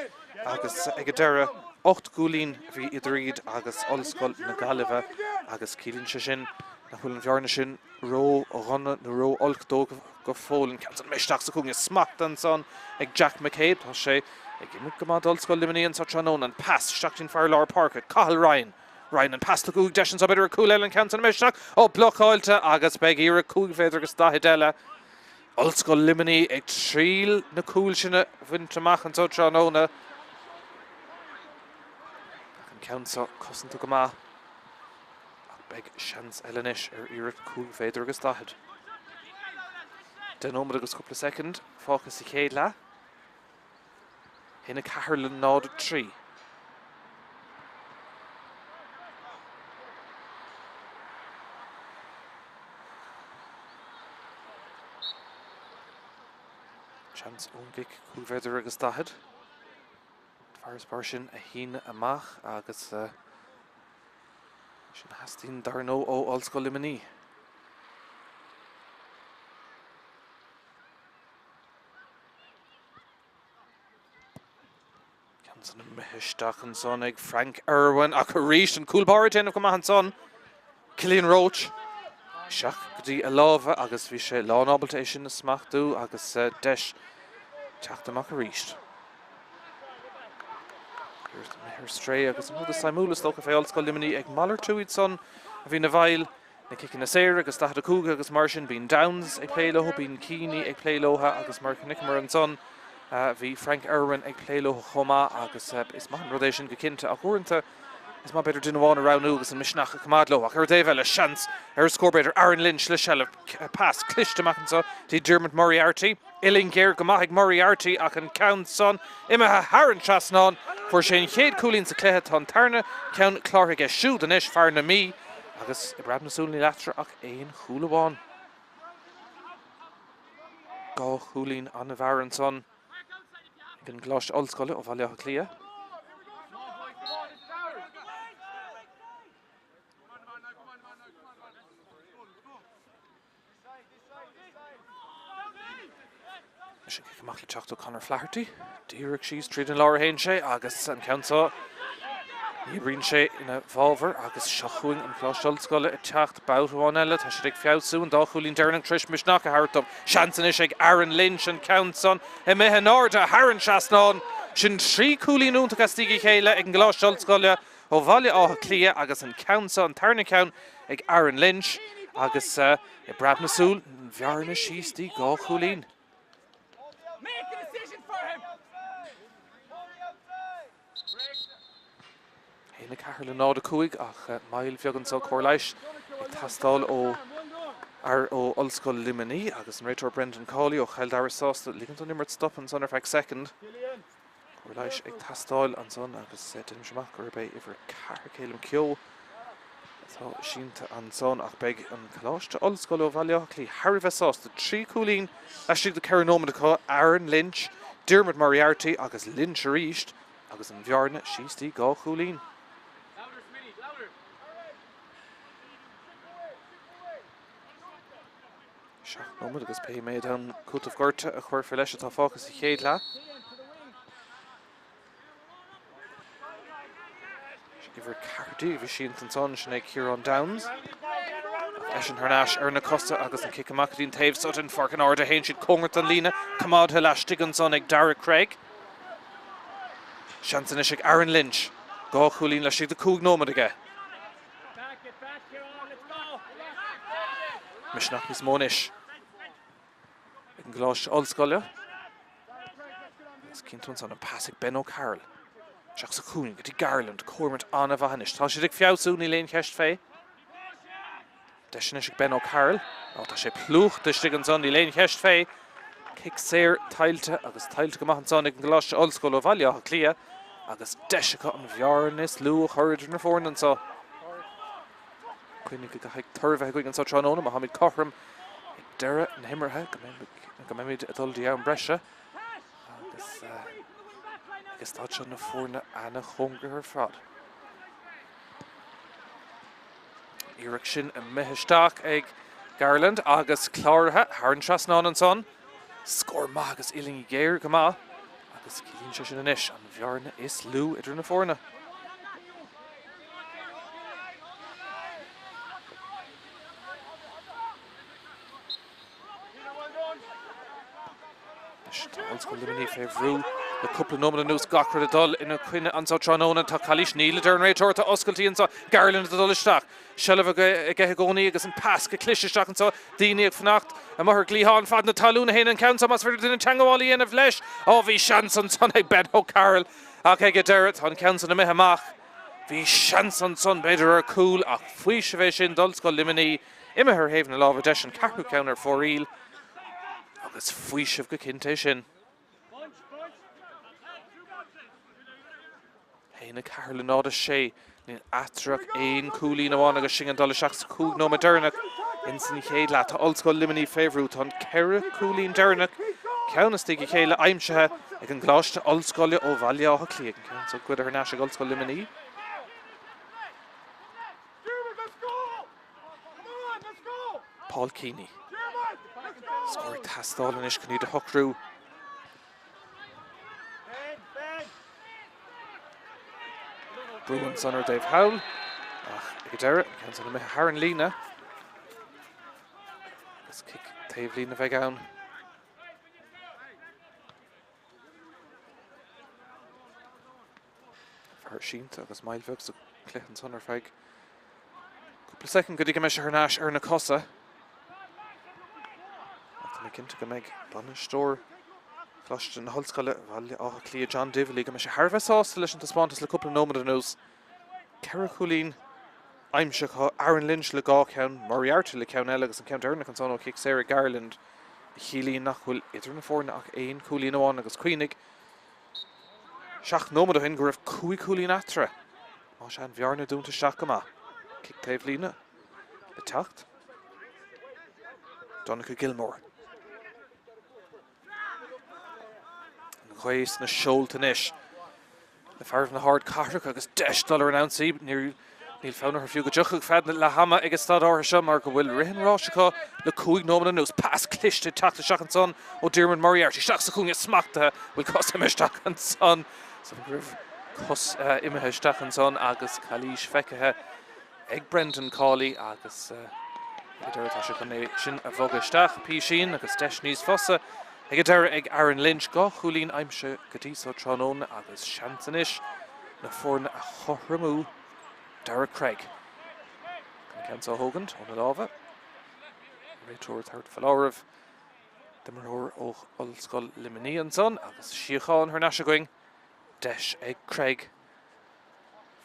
S1: agus ag an deireadh 8 gcúilín a bhí idir iad agus Ollscoil na Gaillimhe agus ciallaíonn sé sin nach bhfuil an bhearna sin ró-dhona nó ró-olc dóibh go fóill. An ceann san imithe isteach sa chúinne. Smachta ansan ag Jack McCabe. Tá sé Ag imirt go maith d'Ollscoil Luimnigh anso tráthnóna, an pas isteach dtí'n fear lár páirce, Cathal Ryan. Ryan an pas tugtha uaidh deis anso b'fhéidir ar cúl eile an ceann san imithe isteach. Ó, blocáilte agus beidh iarraidh 5 mhéadar agus 40 eile. Ollscoil Luimnigh ag triail na cúil sin a bhaint amach anso tráthnóna. Ach an ceann seo cosanta go maith. Ach beidh seans eile anois ar iarracht 5 mhéadar agus 40. 10 nóiméad agus cúpla soicind fágtha sa chéad leath. 1, 4 le 0, 3. Seans ón gcic 5 mhéadar agus 40. Farasbarr sin a shíneadh amach agus sin a theastaíonn dar ndóigh ó Ollscoil Luimnigh. Ceann san imithe isteach ansan ag Frank Irwin ach arís an cúl báire ag déanamh go maith ansan. Cillian Roche isteach go dtí a lámha agus bhí sé lánábalta é sin a smachtú agus deis teacht amach arís. Iarracht imithe ar strae agus an rud is suimiúla is dócha fé Ollscoil Luimnigh ag malartú iad san a bhíonn i bhfeighil na ciceanna saora agus 45 agus mar sin bíonn Downes ag plé leo, bíonn Keaney ag plé leo agus mar a chonaiceamar ansan bhí Frank Irwin ag plé leo chomh maith agus is maith an rud é sin go cinnte ach uaireanta is maith b'fhéidir duine amháin a roghnú agus an misneach a choimeád leo ach ar an dtaobh eile seans ar scór b'fhéidir Aaron Lynch le seilbh pas cliste amach anseo dtí Dermot Moriarty. Uillinn ghéar go maith ag Moriarty ach an ceann san imithe thar an trasnán. Fuair sé an chéad cúilín sa chluiche, tá an tarna ceann cláraithe aige siúd anois, fear na Mí, agus i bpreab na súl níl eatarthu ach aon chúl amháin. Dhá chúilín an-mhear ansan ag an gColáiste Ollscoile ó Bhaile Átha Cliath. Anois an cic amach le teacht ó Conor Flaherty. Díreach síos tríd an lár a théann sé agus an ceann seo ní oibríonn sé ina bhfabhar agus seo chugainn an Coláiste Ollscoile ag teacht babhta amháin eile. Tá siad ag feabhsú an dá chúilín deireanach tar éis misneach a thabhairt dóibh. Seans anois ag Aaron Lynch an ceann san imithe in airde thar an trasnán. Sin trí chúilín iontach as diaidh a chéile ag an gColáiste Ollscoile. ó Bhaile Átha Cliath agus an ceann seo, an tarna ceann ag Aaron Lynch agus i bpreab na súl, an bhearna síos dtí 2 chúilín. 1, 4 le 0, 5 ach moill bheag anseo, cóir leighis ag teastáil ó fhear ó Ollscoil Luimnigh agus an réiteoir Brendan Cawley ó Chill Dara sásta ligint don imirt stop ansan ar feadh soicind. Cóir leighis ag teastáil ansan agus déanaimse amach gurb é uimhir 4 Calum Keogh atá sínte ansan ach beidh an Coláiste Ollscoile ó Bhaile Átha Cliath thar a bheith sásta. 3 chúilín laistigh de 4 nóiméad acu, Aaron Lynch, Dermot Moriarty agus Lynch arís agus an bhearna síos dtí 2 chúilín. 7 nóiméad agus pé méid am cúiteamh gorta a chuirfear leis atá fágtha sa chéad leath. Uimhir 14 a bhí sínte ansan, sin é Ciarán Downes. Ach eisean thar n-ais ar na cosa agus an cic amach go dtí an taobh so den pháirc in airde. Théann siad cóngarach don líne, coimeádtha laistigh ansan ag Dara Craig. Seans anois ag Aaron Lynch. Dhá chúilín laistigh de 5 nóiméad aige. Misneach níos mó anois ag an gColáiste Ollscoile. Agus cinnte ansan an pas ag Ben O'Carroll. Isteach sa chúinne go dtí Garland. Comhimirt an-mhaith anois. Tá siad ag feabhsú, níl aon cheist fé. Deis anois ag Ben O'Carroll. Ó, tá sé plúchta istigh ansan, níl aon cheist fé. Cic saor tuillte agus tuillte go maith ansan ag an gColáiste Ollscoile ó Bhaile Átha Cliath agus deis acu an bhearna is lú a chur idir na foirne anseo. Cuimhnigh go gcaithfidh toradh a bheith againn anseo tráthnóna má táimid cothrom ag deireadh na himeartha go mbeimid ag dul dtí am breise agus ag an staid seo na foirne ana-chóngarach ar fad. Iarracht sin imithe isteach ag Garland agus cláraithe thar an trasnán ansan. Scór maith agus uillinn ghéar go maith agus ciallaíonn sé sin anois an bhearna is lú idir na foirne. Anois tá Ollscoil Luimnigh fé bhrú. Le cúpla nóiméad anuas gach rud ag dul ina coinne anseo tráthnóna. Tá calaois, níl a deir an réiteoir, tá oscailtí anseo. Garland ag dul isteach. Seilbh aige i gcónaí agus an pas go cliste isteach anseo. Daoine ag fanacht amuigh ar gcliathán fad na talún a théann an ceann seo más féidir duine teangmháil a dhéanamh leis. Ó bhí seans ansan ag Ben O'Carroll ach ag an deireadh tá an ceann san imithe amach. Bhí seans ansan b'fhéidir ar chúl ach faoiseamh é sin d'Ollscoil Luimnigh. Imithe ar thaobh na láimhe deis an ceathrú ceann ar fóraoil agus faoiseamh go cinnte é sin. 1, 4 le 0, 6. Níl eatarthu ach aon chúilín amháin agus sinn ag dul isteach sa chúig nóiméad deireanach ins an chéad leath. Tá Ollscoil Luimnigh fé bhrú. Tá an ceithre chúilín deireanach, ceann i ndiaidh a chéile, aimsithe ag an gColáiste Ollscoile ó Bhaile Átha Cliath. An ceann so goidte thar n-ais ag Ollscoil Luimnigh. Paul Keaney. Scór ag teastáil anois chun iad a shocrú. Brú ansan ar an dtaobh thall ach ag an deireadh, an ceann san imithe thar an líne. Agus cic taobh líne a bheidh ann. Fear sínte agus moill bheag sa chluiche ansan ar feadh cúpla soicind go dtí go mbeidh sé thar n-ais ar na cosa. Ach tá mé cinnte go mbeidh bainisteoir Choláiste na hOllscoile Bhaile Átha Cliath, John Divilly, go mbeidh sé thar a bheith sásta leis an taispeántas le cúpla nóiméad anuas. Ceithre chúilín aimsithe acu, Aaron Lynch le dhá cheann, Moriarty le ceann eile agus an ceann deireanach ansan ó chic saor ag Garland a chiallaíonn nach bhfuil idir na foirne ach aon chúilín amháin agus cuimhnigh 7 nóiméad ó shin go raibh 5 chúilín eatarthu. Más ea, an bhearna dúnta isteach go maith. Cic taobh líne le teacht. Donncha Gilmore. An ghaoth sna seolta anois le fearaibh na hardchathrach agus deis dul ar an ionsaí. Níl fonn orthu fiú go dtiocfadh fead leath ama ag an staid áirithe seo mar go bhfuil rith an ráis acu le 5 nóiméad anuas. Pas cliste ag teacht isteach ansan ó Diarmuid Moriarty isteach sa chúinne smachtaithe. Bhfuil cos imithe isteach ansan? Is dócha go raibh cos imithe isteach ansan agus calaois feicthe ag Brendan Cawley agus ag an deireadh tá sé chun é sin a bhogadh isteach písín agus deis níos fusa ag an deireadh ag Aaron Lynch. Dhá chúilín aimsithe go dtí so tráthnóna agus seans anois na foirne a chothromú. Darragh Craig chun an ceann so a thógaint óna lámha. Réiteoir ag tabhairt foláireamh d'imreoir ó Ollscoil Luimnigh ansan agus síocháin thar n-ais againn. Deis ag Craig.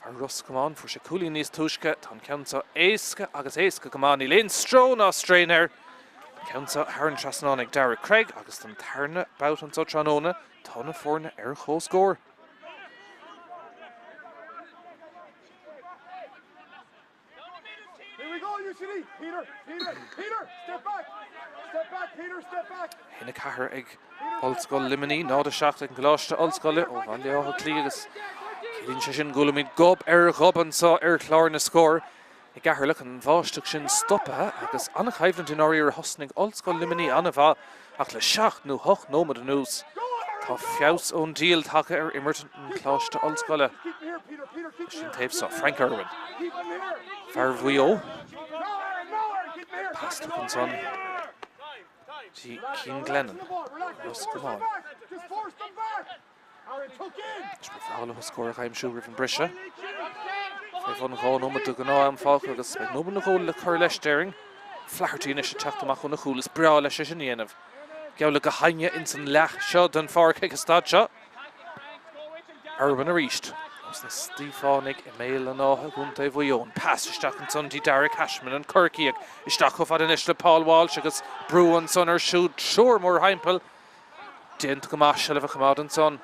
S1: Fear Ros Comáin, fuair sé cúilín níos túisce. Tá an ceann seo éasca agus éasca go maith. Níl aon stró ná strain air. An ceann seo thar an trasnán ag Darragh Craig agus don tarna babhta anseo tráthnóna tá na foirne ar comhscór. 1, 4 ag Ollscoil Luimnigh, 0, 7 ag an gColáiste Ollscoile ó Bhaile Átha Cliath agus ciallaíonn sé sin go bhfuilimid gob ar ghob anseo ar chlár na scór. I gCeatharlach, an bháisteach sin stoptha agus an-choimhlint i ndáiríre. Thosnaigh Ollscoil Luimnigh an-mhaith ach le seacht nó hocht nóiméad anuas tá feabhas ón diabhal tagtha ar imirt an Choláiste Ollscoile. Leis an taobh seo, Frank Irwin, fear Mhaigh Eo, pas tugtha ansan dtí Cian Glennon, Ros Comáin. Anois ba bhreá leo scór a aimsiú roimh an briseadh. Fé bhun 2 nóiméad de ghnáth-am fágtha agus beidh nóiméad nó dhó le cur leis, déarfainn. Flaherty anois ag teacht amach óna chúl, is breá leis é sin a dhéanamh. Geall le gach éinne ins an leath seo den pháirc ag an staid seo. Irwin arís. Ós na Stíofánaigh i mBéal an Átha i gContae Mhaigh Eo. An pas isteach ansan dtí Darragh Cashman, an Corcaíoch, isteach chomh fada anois le Paul Walsh agus brú ansan air siúd triúr mórthimpeall. Déanta go maith, seilbh a choimeád ansan.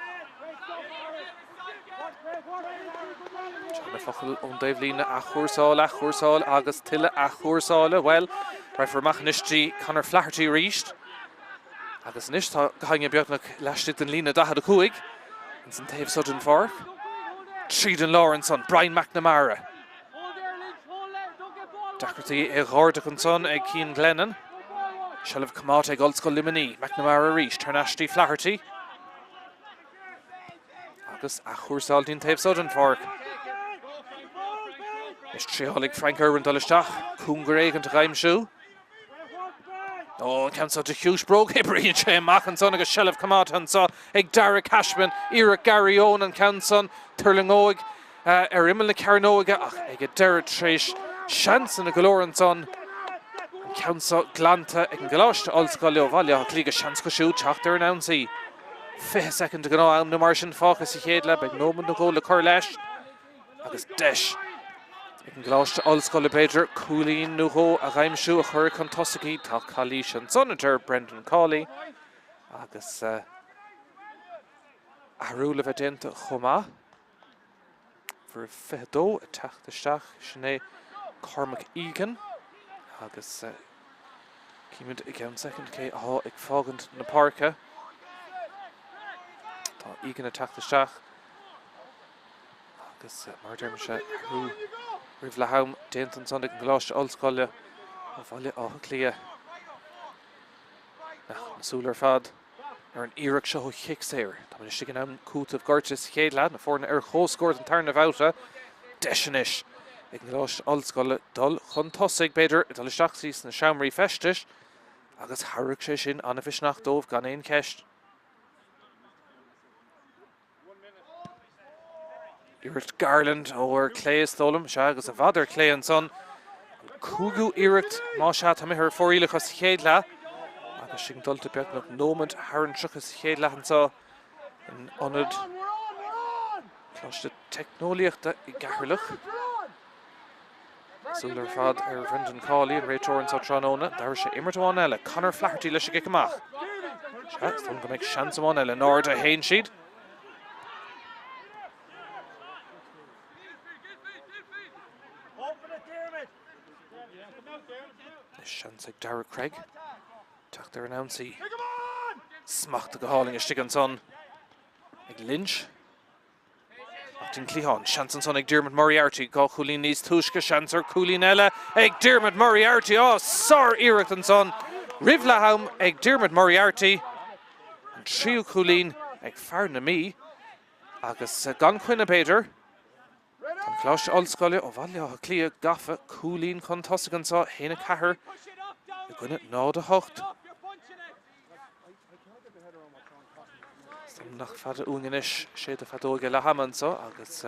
S1: Seo na focail ón dtaobhlíne, athchúrsáil, athchúrsáil agus tuilleadh athchúrsála. Bhuel, raghfar amach anois dtí Conor Flaherty arís. Agus anois tá gach éinne beagnach laistigh den líne 45 ins an taobh so den pháirc. Tríd an lár ansan, Brian McNamara. Deacrachtaí é dh'ardach ansan ag Cian Glennon. Seilbh coimeádta ag Ollscoil Luimnigh. McNamara arís, thar n-ais dtí Flaherty. Agus athchúrsáil dtí'n taobh so den pháirc. Anois triáil ag Frank Irwin dul isteach, cúngar éigint a dh'aimsiú. Ó, an ceann seo de chiumhais bróg, oibríonn sé amach ansan agus seilbh coimeádta anso ag Darragh Cashman. Iarracht Gary Owen an ceann san, tuirlingeoidh ar imeall na cearnóige ach ag an deireadh tar éis seansanna go leor ansan, an ceann seo glanta ag an gColáiste Ollscoile ó Bhaile Átha Cliath agus seans acu siúd teacht ar an ionsaí. 20 soicind de ghnáth-am nó mar sin fágtha sa chéad leath, beidh nóiméad nó dhó le cur leis. Agus deis ag an gColáiste Ollscoile, b'fhéidir, cúilín nó dhó a dh'aimsiú a chuirfidh chun tosaigh iad. Tá calaois ansan, a deir Brendan Cawley, agus athrú le bheith déanta chomh maith. Uimhir 22 ag teacht isteach, sin é Cormac Egan. Agus címid i gceann soicind cé athá ag fágaint na páirce. Tá Egan ag teacht isteach. Agus mar a deirimse, athrú roimh leath am déanta ansan ag an gColáiste Ollscoile ó Bhaile Átha Cliath. Ach na súile ar fad ar an iarracht seo ó chic saor. Táimid istigh in am cúitimh gortaithe sa chéad leath, na foirne ar comhscór don tarna bhabhta. Deis anois ag an gColáiste Ollscoile dul chun tosaigh, b'fhéidir, dul isteach sna seomraí feistis agus thabharfadh sé sin an-mhisneach dóibh gan aon cheist. Iarracht Garland ó ar clé is dóigh liom, sea, agus i bhfad ar clé ansan. An cúigiú iarracht, más ea, tá imithe ar fóraoil acu sa chéad leath. Agus sinn dulta beagnach nóiméad thar an 30 sa chéad leath anseo in Ionad Choláiste Teicneolaíochta i gCeatharlach. Súil ar fad ar Bhrendan Cawley, an réiteoir anseo tráthnóna. D'athraigh sé imirt amháin eile. Conor Flaherty leis an gcic amach. Sea, is dóigh liom go mbeidh seans amháin eile. In airde a théann siad. Seans ag Darragh Craig teacht ar an ionsaí. Smachta go hálainn istigh ansan ag Lynch. Ach den chliathán, seans ansan ag Diarmuid Moriarty, 2 chúilín níos túisce, seans ar chúilín eile ag Diarmuid Moriarty, á, sár-iarracht ansan roimh leath-am ag Diarmuid Moriarty, an tríú cúilín ag fear na Mí, agus gan choinne b'fhéidir, tá an Coláiste Ollscoile ó Bhaile Átha Cliath gafa cúilín chun tosaigh anseo, 1-4 i gcoinne 0-8. Nach fada uainn anois séideadh feadóige leath ama anseo agus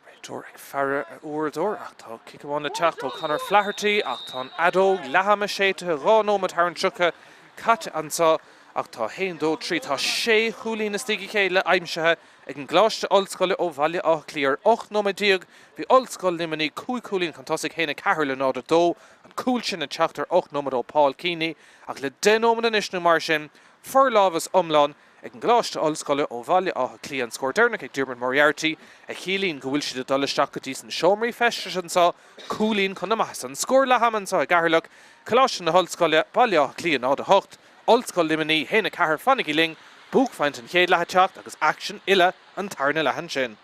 S1: réiteoir ag faire a uaireadóir ach tá cic amháin le teacht ó Conor Flaherty ach tá an fheadóg leath ama séidte 2 nóiméad thar an 30 caite anseo ach tá 1, 2, 3, tá sé chúilín istigh a chéile aimsithe ag an gColáiste Ollscoile ó Bhaile Átha Cliath. Ar 18 nóiméad bhí Ollscoil Luimnigh 5 chúilín chun tosaigh, 1, 4 le 0, 2, an cúl sin ag teacht ar 8 nóiméad ó Paul Keaney ach le 10 nóiméad anois nó mar sin, forlámhas iomlán ag an gColáiste Ollscoile ó Bhaile Átha Cliath. An scór deireanach ag Diarmuid Moriarty a chiallaíonn go bhfuil siad ag dul isteach go dtí sna seomraí feistis anseo, cúilín chun na maitheasa. An scór leath ama anseo i gCeatharlach, Coláiste na hOllscoile, Baile Átha Cliath 0, 8. Ollscoil Luimnigh 1, 4, Fanaigí linn, buaicphointe an chéad leath ag teacht agus aicsean uile an tarna leath ansin.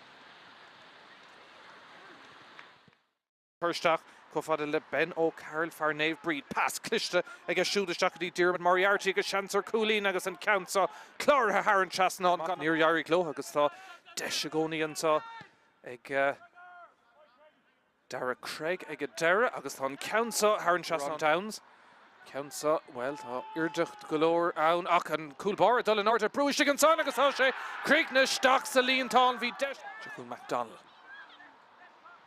S1: Cur isteach chomh fada le Ben O'Carroll, fear Naomh Bríd. Pas cliste aige siúd isteach go dtí Diarmuid Moriarty agus seans ar chúilín agus an ceann seo cláraithe thar an trasnán. Níor éirigh leo agus tá deis i gcónaí anseo ag. Darragh Craig ag an deireadh agus tá an ceann seo thar an trasnán. Downes. Ceann seo, bhuel, tá airdeacht go leor ann ach an cúl báire ag dul in airde, brú istigh ansan agus tá sé críochnaithe isteach sa líontán. Bhí deis. Seo chugainn McDonnell.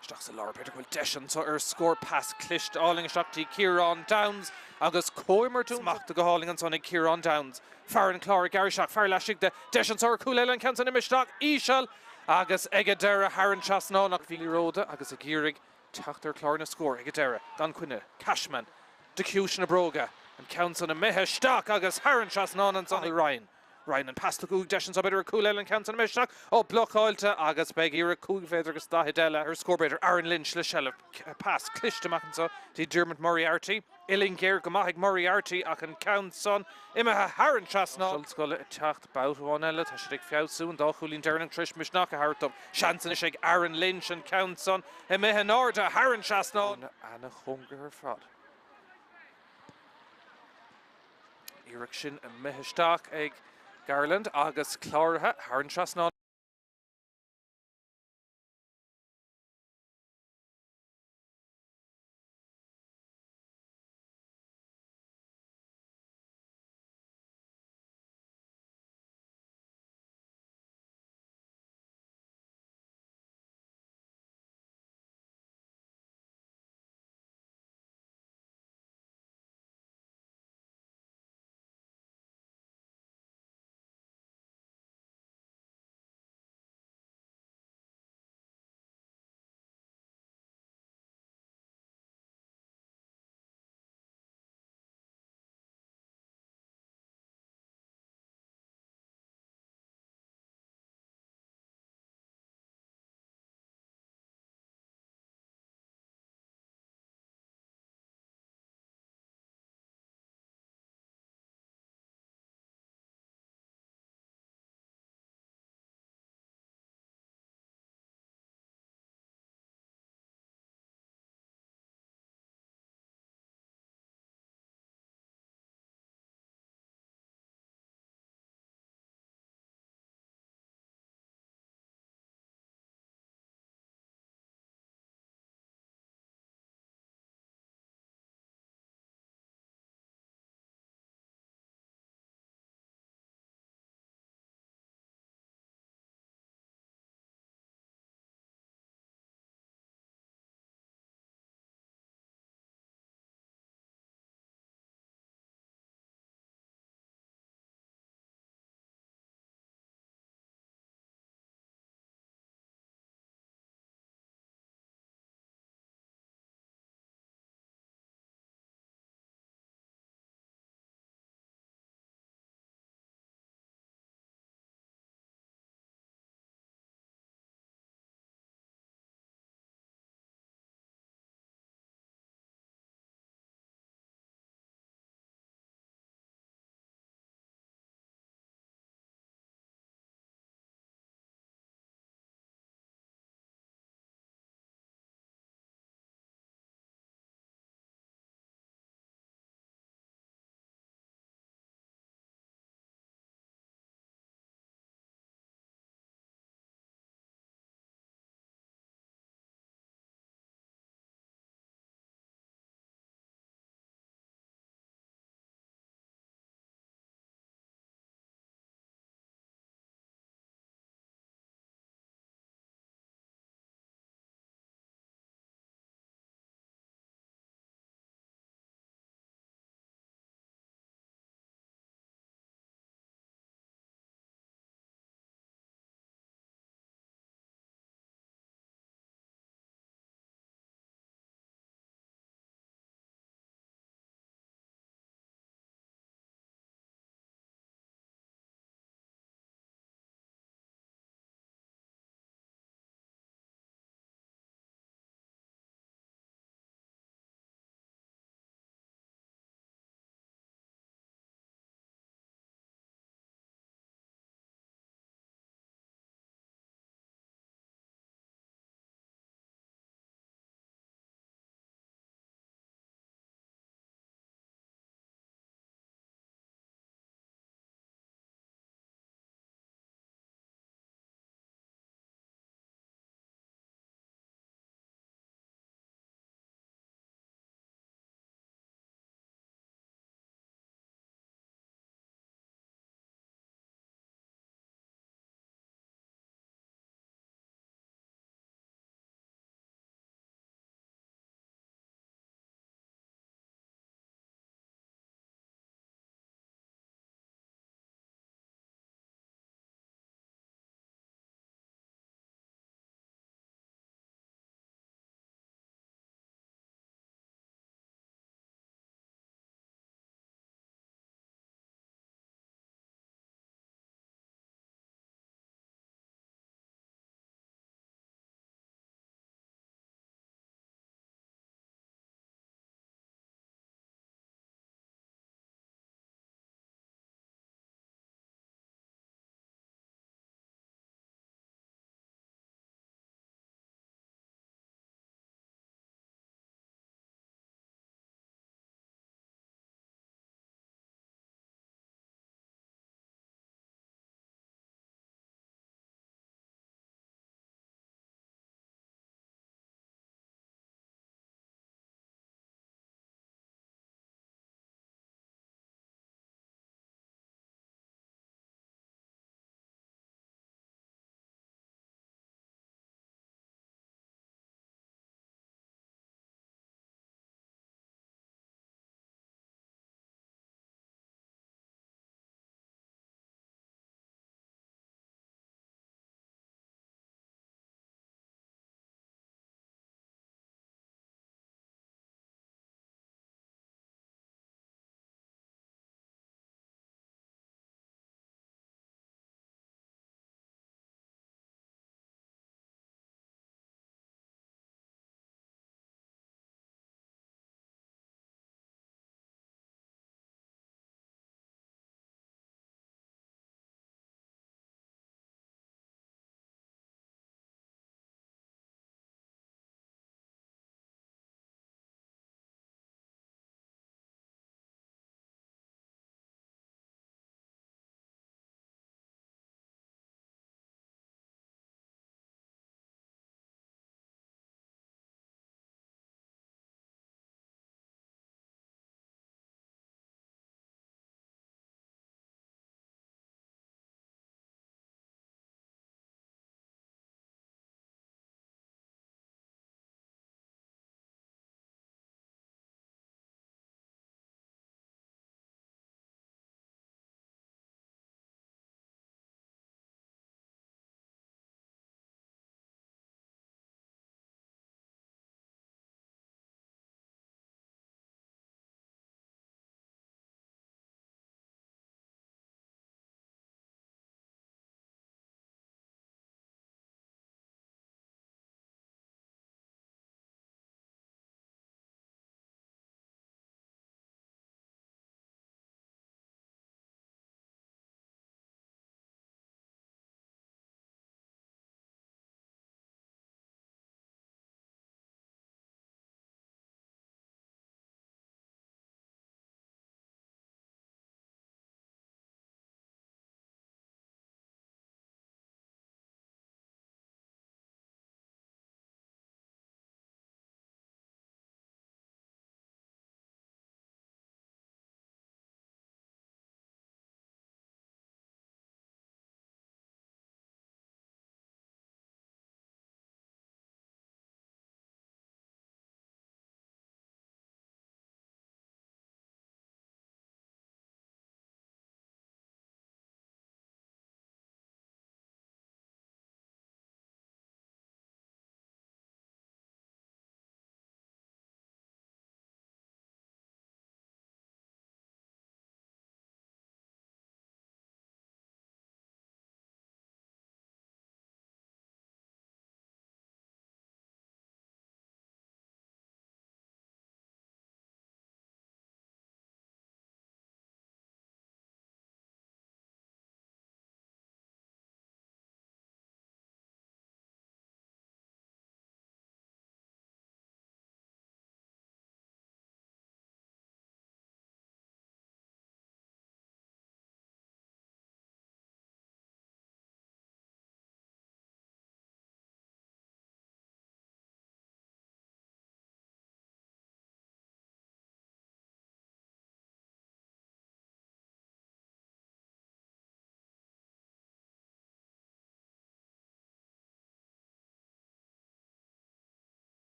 S1: Isteach sa lár, b'fhéidir go bhfuil deis anseo ar scór. Pas cliste álainn isteach dtí Ciarán Downes agus comhimirt smachta go hálainn ansan ag Ciarán Downes. Fear an Chláir ag gearradh isteach, fear laistigh de, deis anseo ar chúl eile, an ceann san imithe isteach íseal. Agus ag an deireadh thar an trasnán ach bhí liathróid agus ag iarraidh teacht ar chlár na scór ag an deireadh. Gan coinne. Cashman. De chiumhais na bróige. An ceann san imithe isteach agus thar an trasnán ansan ag Ryan. Ryan an pas tugtha uaidh deis anso b'fhéidir ar cúl eile an ceann san imithe isteach. Ó blocáilte agus beidh iarracht 5 mhéadar agus 40 eile ar scór b'fhéidir. Aaron Lynch le seilbh. Pas cliste amach anso dtí Diarmuid Moriarty. Uillinn ghéar go maith ag Moriarty ach an ceann san imithe thar an trasnán. Ollscoile ag teacht babhta amháin eile. Tá siad ag feabhsú. An dá chúilín deireanach tar éis misneach a thabhairt dóibh. Seans anois ag Aaron Lynch an ceann san imithe in airde thar an trasnán. Ana-chóngarach ar fad. An iarracht sin imithe isteach ag Garland agus cláraithe thar an trasnán.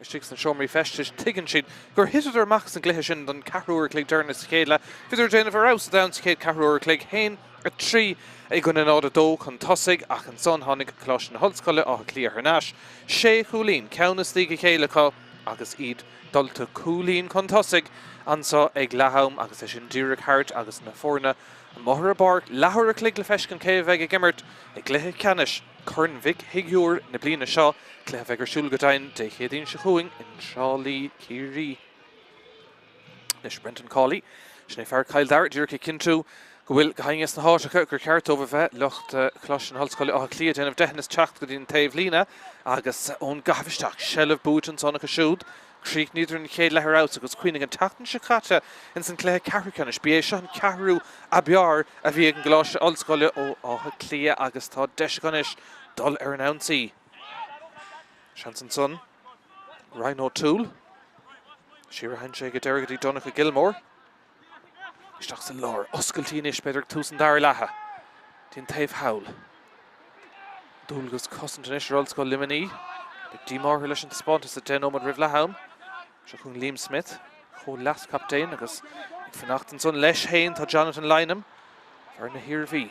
S1: Istigh sna seomraí feistis, tuigeann siad gur thiteadar amach as an gcluiche sin don ceathrú uair a chloig deireanach as a chéile. Bhíodar ag déanamh ar fheabhas sa domhan sa chéad ceathrú uair a chloig, 1, 3 i gcoinne 0, 2 chun tosaigh ach ansan tháinig Coláiste na hOllscoile, Áth Cliath thar n-ais. Sé chúilín, ceann istigh a chéile acu agus iad dulta cúilín chun tosaigh anso ag leath-am agus é sin díreach thart agus na foirne amuigh ar an bpáirc leathuair a chloig le feiscint cé a bheidh ag imirt i gcluiche ceannais Corn Mhic Shigiúir na bliana seo, cluiche a bheidh ar siúl go deimhin Dé Céadaoin seo chugainn i dTrá Lí, Ciarraí. Anois Brendan Cawley, sin é fear Chill Dara, díreach ag cinntiú go bhfuil gach éinne sna háiteacha gur cheart dóibh a bheith, lucht Choláiste na hOllscoile Áth Cliath ag déanamh deitheanas teacht go dtí an taobhlíne agus ón gcaitheamh isteach, seilbh buaite ansan acu siúd. Chríochnaíodar an chéad leath ar fheabhas agus cuimhnigh an tseachtain seo caite ins an cluiche ceathrú ceannais, ba é seo an ceathrú ab fhearr a bhí ag an gColáiste Ollscoile ó Áth Cliath agus tá deis acu anois dul ar an ionsaí. Seans ansan Ryan O'Toole. Siar a théann sé ag deireadh go dtí Donncha Gilmore. Isteach sa lár, oscailtí anois b'fhéidir ag tús an dara leatha. Dtí an taobh thall. Dualgas cosaint anois ar Ollscoil Luimnigh. Beidh díomá orthu leis an taispeántas 10 nóiméad roimh leath am. Seo chugainn Liam Smith, comh-leaschaptaen agus ag fanacht ansan leis féin tá Jonathan Lynam. Fear na hIarmhí.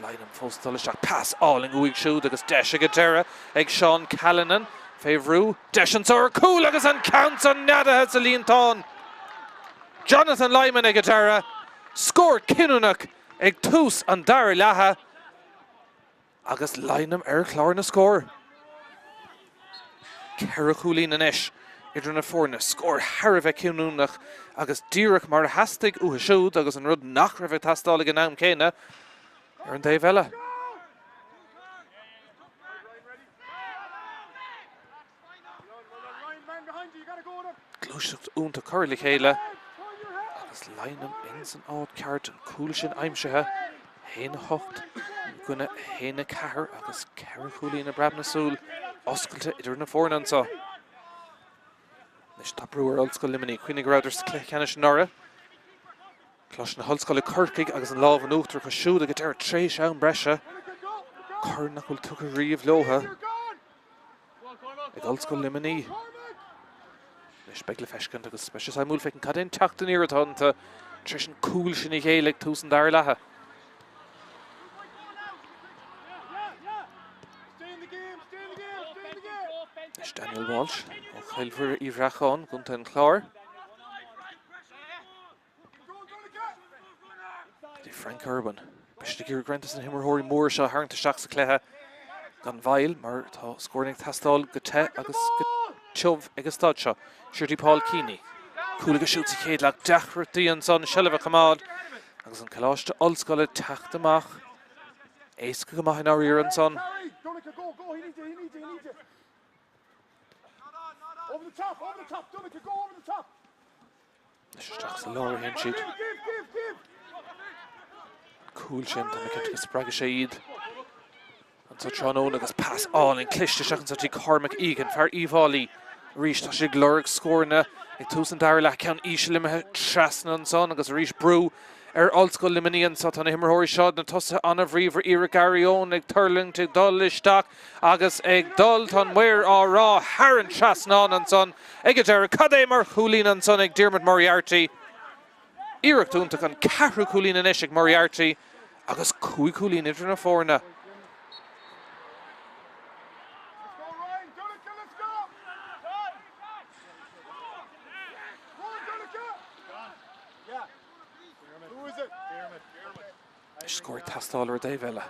S1: Lynam fós ag dul isteach. Pas álainn uaidh siúd agus deis ag an deireadh ag Seán Callanan. Fé bhrú. Deis anso ar chúl agus an ceann san neadaithe sa líontán. Jonathan Lynam ag an deireadh. Scór cinniúnach ag tús an dara leatha. Agus Lynam ar chlár na scór. Ceithre chúilín anois idir na foirne, scór thar a bheith cinniúnach agus díreach mar a theastaigh uathu siúd agus an rud nach raibh ag teastáil ag an am céanna ar an dtaobh eile. Gluaiseacht iontach curtha le chéile agus Lynam ins an áit ceart, an cúl sin aimsithe, 1, 8 i gcoinne 1, 4 agus ceithre chúilín ag preab na súl oscailte idir na foirne anseo. Anois tá brú ar Ollscoil Luimnigh. Cuimhnigh go rabhadar sa chluiche ceannais anuraidh. Coláiste na hOllscoile Corcaigh agus an lámh in uachtar acu siúd ag an deireadh tar éis am breise. Corn nach bhfuil tugtha riamh leotha. Ag Ollscoil Luimnigh. Anois beidh le feiscint agus beidh sé suimiúil féachaint cad é an teacht aniar atá iontu tar éis an cúl sin a ghéilleadh ag tús an dara leatha. Anois Daniel Walsh ó Chill Mhuire Uí Bhreacáin, gContae an Chláir. Go dtí Frank Irwin. Beidh siad ag iarraidh roinnt de na himreoirí móra seo a tharraingt isteach sa chluiche gan mhoill mar tá scóranna ag teastáil go te agus go tiubh ag an staid seo. Siar dtí Paul Keaney. Cúl aige siúd sa chéad leath. Deacrachtaí ansan seilbh a choimeád agus an Coláiste Ollscoile teacht amach éasca go maith i ndáiríre ansan. Anois isteach sa lár a théann siad. An cúl sin, tá mé cinnte go spreagfaidh sé iad anso tráthnóna agus pas álainn cliste isteach anso dtí Cormac Egan, fear Uíbh Fhailí. Arís tá siad ag lorg scóranna ag tús an dara leath, ceann íseal imithe trasna ansan agus arís brú ar Ollscoil Luimnigh anso. Tá na himreoirí seo, na tosaithe an-bhríomhar, iarracht Gary Owen ag tuirlingt, ag dul isteach agus ag dul, tá an maor á rá thar an trasnán ansan. Ag an deireadh, cad é mar chúilín ansan ag Diarmuid Moriarty. Iarracht iontach, an ceathrú cúilín anois ag Moriarty agus cúig chúilín idir na foirne. Scór ag teastáil ar an dtaobh eile.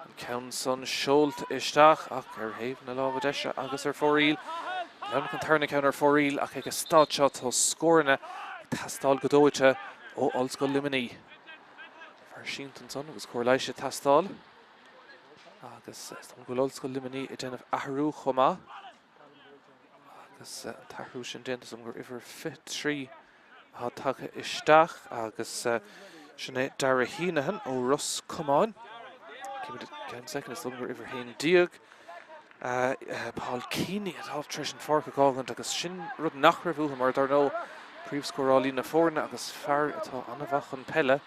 S1: An ceann san seolta isteach ach ar thaobh na láimhe deise agus ar fóraoil. Leanfadh an tarna ceann ar fóraoil ach ag an staid seo tá scóranna ag teastáil go dóite ó Ollscoil Luimnigh. Fear sínte ansan agus cóir leighis ag teastáil agus is dóigh go bhfuil Ollscoil Luimnigh ag déanamh athrú chomh maith. Agus an t-athrú sin déanta is dóigh gur uimhir 23 atá tagtha isteach agus sin é Dara Heenahan ó Ros Comáin. Cén soicind is dóigh gur uimhir 11 Paul Keaney atá tar éis an pháirc a dh'fhágaint agus sin rud nach raibh uathu mar dar ndóigh príomhscórálaí na foirne agus fear atá an-mhaith chun peile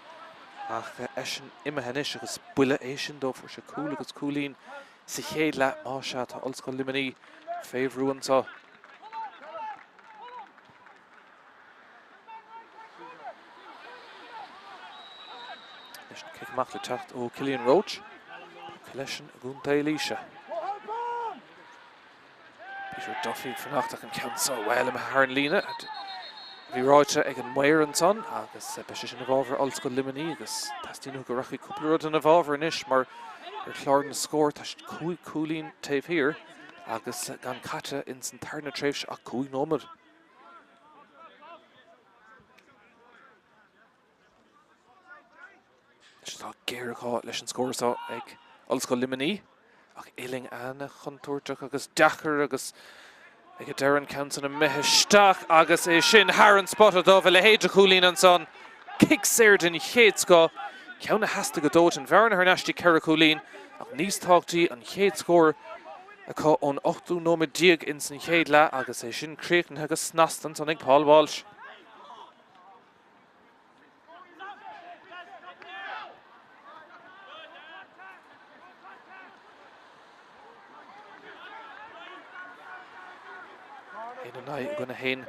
S1: ach eisean imithe anois agus buille é sin dó fuair sé cúl agus cúilín Sa chéad leath, más ea, tá Ollscoil Luimnigh fé bhrú anseo. Anois an cic amach le teacht ó Cillian Roche, Killeshin i gContae Laoise. Peter Duffy ag fanacht ach an ceann seo, bhuel, imithe thar an líne, a bhí ráite ag an maor ansan agus beidh sé sin i bhfabhar Ollscoil Luimnigh agus teastaíonn uathu go rachaidh cúpla rud ina bhfabhar anois mar ar chlár na scór tá siad 5 cúilín taobh thiar agus gan caite ins an tarna tréimhse ach 5 nóiméad. Anois tá géarghá leis an scór seo ag Ollscoil Luimnigh ach uillinn an-chontúirteach agus deacair agus ag an deireadh an ceann san imithe isteach agus é sin thar an spota dubh, a leithéid de chúilín ansan. Cic saor den chéad scoth, ceann a theastaigh go dóite, an bhearna thar n-ais dtí 4 chúilín ach níos tábhachtaí an chéad scór acu ón ochtú nóiméad déag ins an chéad leath agus é sin críochnaithe go snasta ansan ag Paul Walsh. 1-9 i gcoinne 1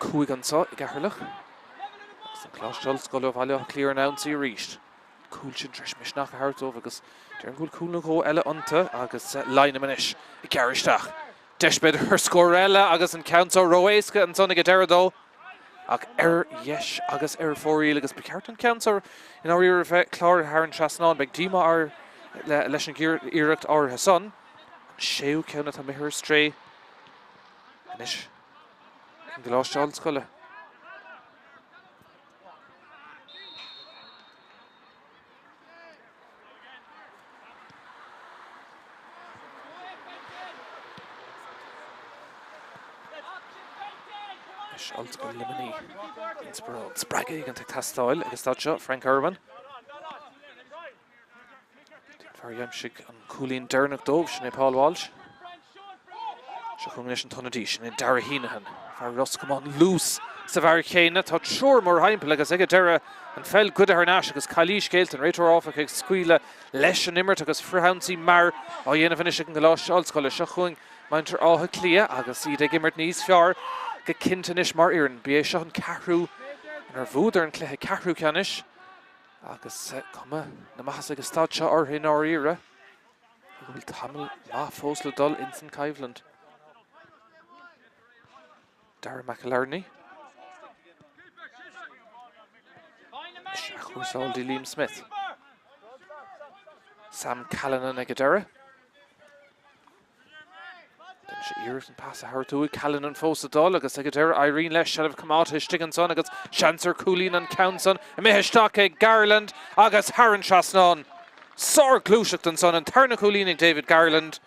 S1: 5 anseo i gCeatharlach. Agus an Coláiste Ollscoile ó Bhaile Átha Cliath ar an ionsaí arís. Cúl sin tar éis misneach a thabhairt dóibh agus déarfainn go bhfuil cúl nó dhó eile iontu agus Lynam anois ag gearradh isteach. Deis b'fhéidir ar scór eile agus an ceann seo ró-éasca ansan ag an deireadh dó. Ach ar dheis agus ar fóraoil agus ba cheart an ceann seo i ndáiríre a bheith cláraithe thar an trasnán. Beidh díomá air leis an iarracht áirithe san. An séú ceann atá imithe ar strae anois ag an gColáiste Ollscoile. Anois Ollscoil Luimnigh inspioráid, spreagadh éigin ag teastáil ag an staid seo, Frank Irwin. Fear a d'aimsigh an cúilín deireanach dóibh, sin é Paul Walsh. Seo chugainn anois an t-ionadaí, sin é Darragh Heneghan. Fear Ros Comáin luas sa bhfear chéanna. Tá triúr mórthimpeall agus ag an deireadh an pheil goidte thar n-ais agus calaois géillte. An réiteoir áfach ag scaoileadh leis an imirt agus frithionsaí mear á dhéanamh anois ag an gColáiste Ollscoile. Seo chugainn muintir Átha Cliath agus iad ag imirt níos fearr go cinnte anois mar fhoireann. Ba é seo an ceathrú inar bhuadar an cluiche ceathrú ceannais. Agus cuma na maitheasa ag an staid seo orthu i ndáiríre, cé go bhfuil tamall maith fós le dul ins an choimhlint. Darragh McAlarney. Anois athchúrsáil dtí Liam Smith. Sam Callanan ag an deireadh. Déanann sé iarracht an pas a thabhairt uaidh. Callanan fós ag dul agus ag an deireadh éiríonn leis seilbh coimeádta istigh ansan agus seans ar chúilín an ceann san imithe isteach ag Garland agus thar an trasnán. Sár-ghluaiseacht ansan, an tarna cúilín ag David Garland.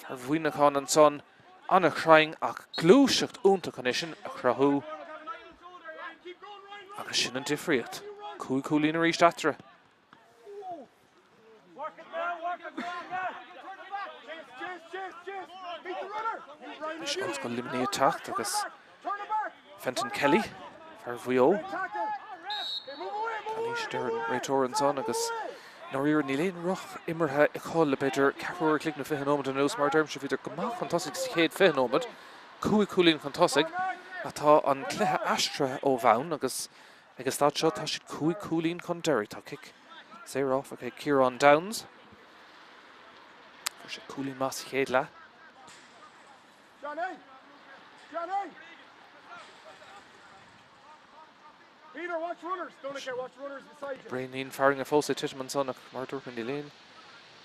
S1: Fear Mhuineacháin ansan, an-chruinn ach gluaiseacht iontach chun é sin a chruthú. Agus sin an difríocht. 5 chúilín arís eatarthu. Anois Ollscoil Luimnigh ag teacht agus Fenton Kelly, fear Mhaigh Eo. Calaois a deir an réiteoir ansan agus i ndáiríre níl aon dhroch imeartha acu le b'fhéidir ceathrú uair a chloig nó 20 nóiméad anuas. Mar a deirimse bhíodar go maith chun tosaigh sa chéad 20 nóiméad, 5 chúilín chun tosaigh ach tá an cluiche aistrithe ó bhonn agus Ag an staid seo tá siad 5 cúilín chun deiridh. Tá cic saor áfach ag Ciarán Downes. Fuair sé cúilín maith sa chéad leath.
S2: Johnny! Johnny! Peter, watch runners. Don't watch runners beside you.
S1: Braoinín fearthainne fós ag titim ansan ach mar a dúirt mé níl aon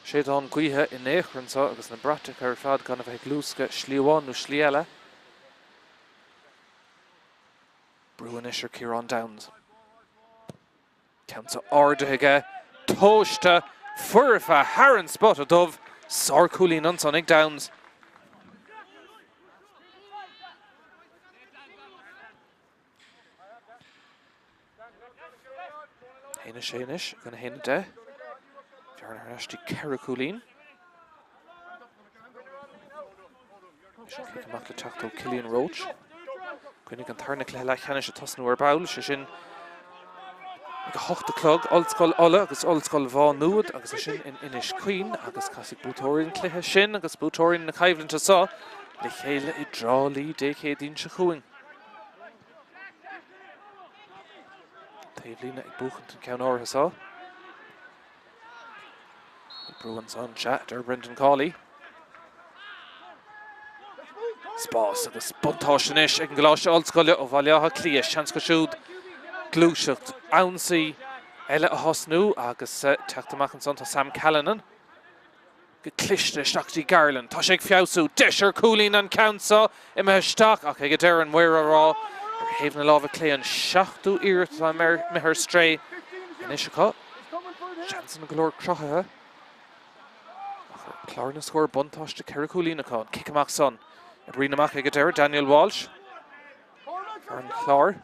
S1: séideán gaoithe in aon chor anseo agus na bratacha ar fad gan a bheith ag luascadh slí amháin nó slí eile. Brú anois ar Ciarán Downes. Ceann seo ardaithe aige, tomhaiste, foirfe thar an spota dubh. Sárchúilín ansan ag Downes. 1-6 anois i gcoinne 1-10. Bearna thar n-ais dtí 4 chúilín. Anois an cic amach le teacht ó Cillian Roche. Cuimhnigh an tarna cluiche leathcheannais ag tosnú ar ball, sé sin ag 8 a chlog, Ollscoil Uladh agus Ollscoil Mhá Nuad agus é sin in Inis Caoin agus casfaidh buaiteoirí an chluiche sin agus buaiteoirí na coimhlinte seo le chéile i dTrá Lí Dé Céadaoin seo chugainn. Taobhlíne ag buachaint an ceann áirithe seo. Brú ansan, sea, a deir Brendan Cawley. Spás agus buntáiste anois ag an gColáiste Ollscoile ó Bhaile Átha Cliath. Seans acu siúd gluaiseacht ionsaí eile a thosnú agus teacht amach ansan tá Sam Callanan. Go cliste isteach go dtí Garland. Tá sé ag feabhsú. Deis ar chúilín an ceann seo imithe isteach ach ag an deireadh an maor á rá ar thaobh na láimhe clé an seachtú iarracht atá imithe ar strae anois acu. Seansanna go leor cruthaithe ach ar chlár na scór buntáiste 4 chúilín acu. An cic amach san oibrithe amach ag an deireadh Daniel Walsh ar an chlár.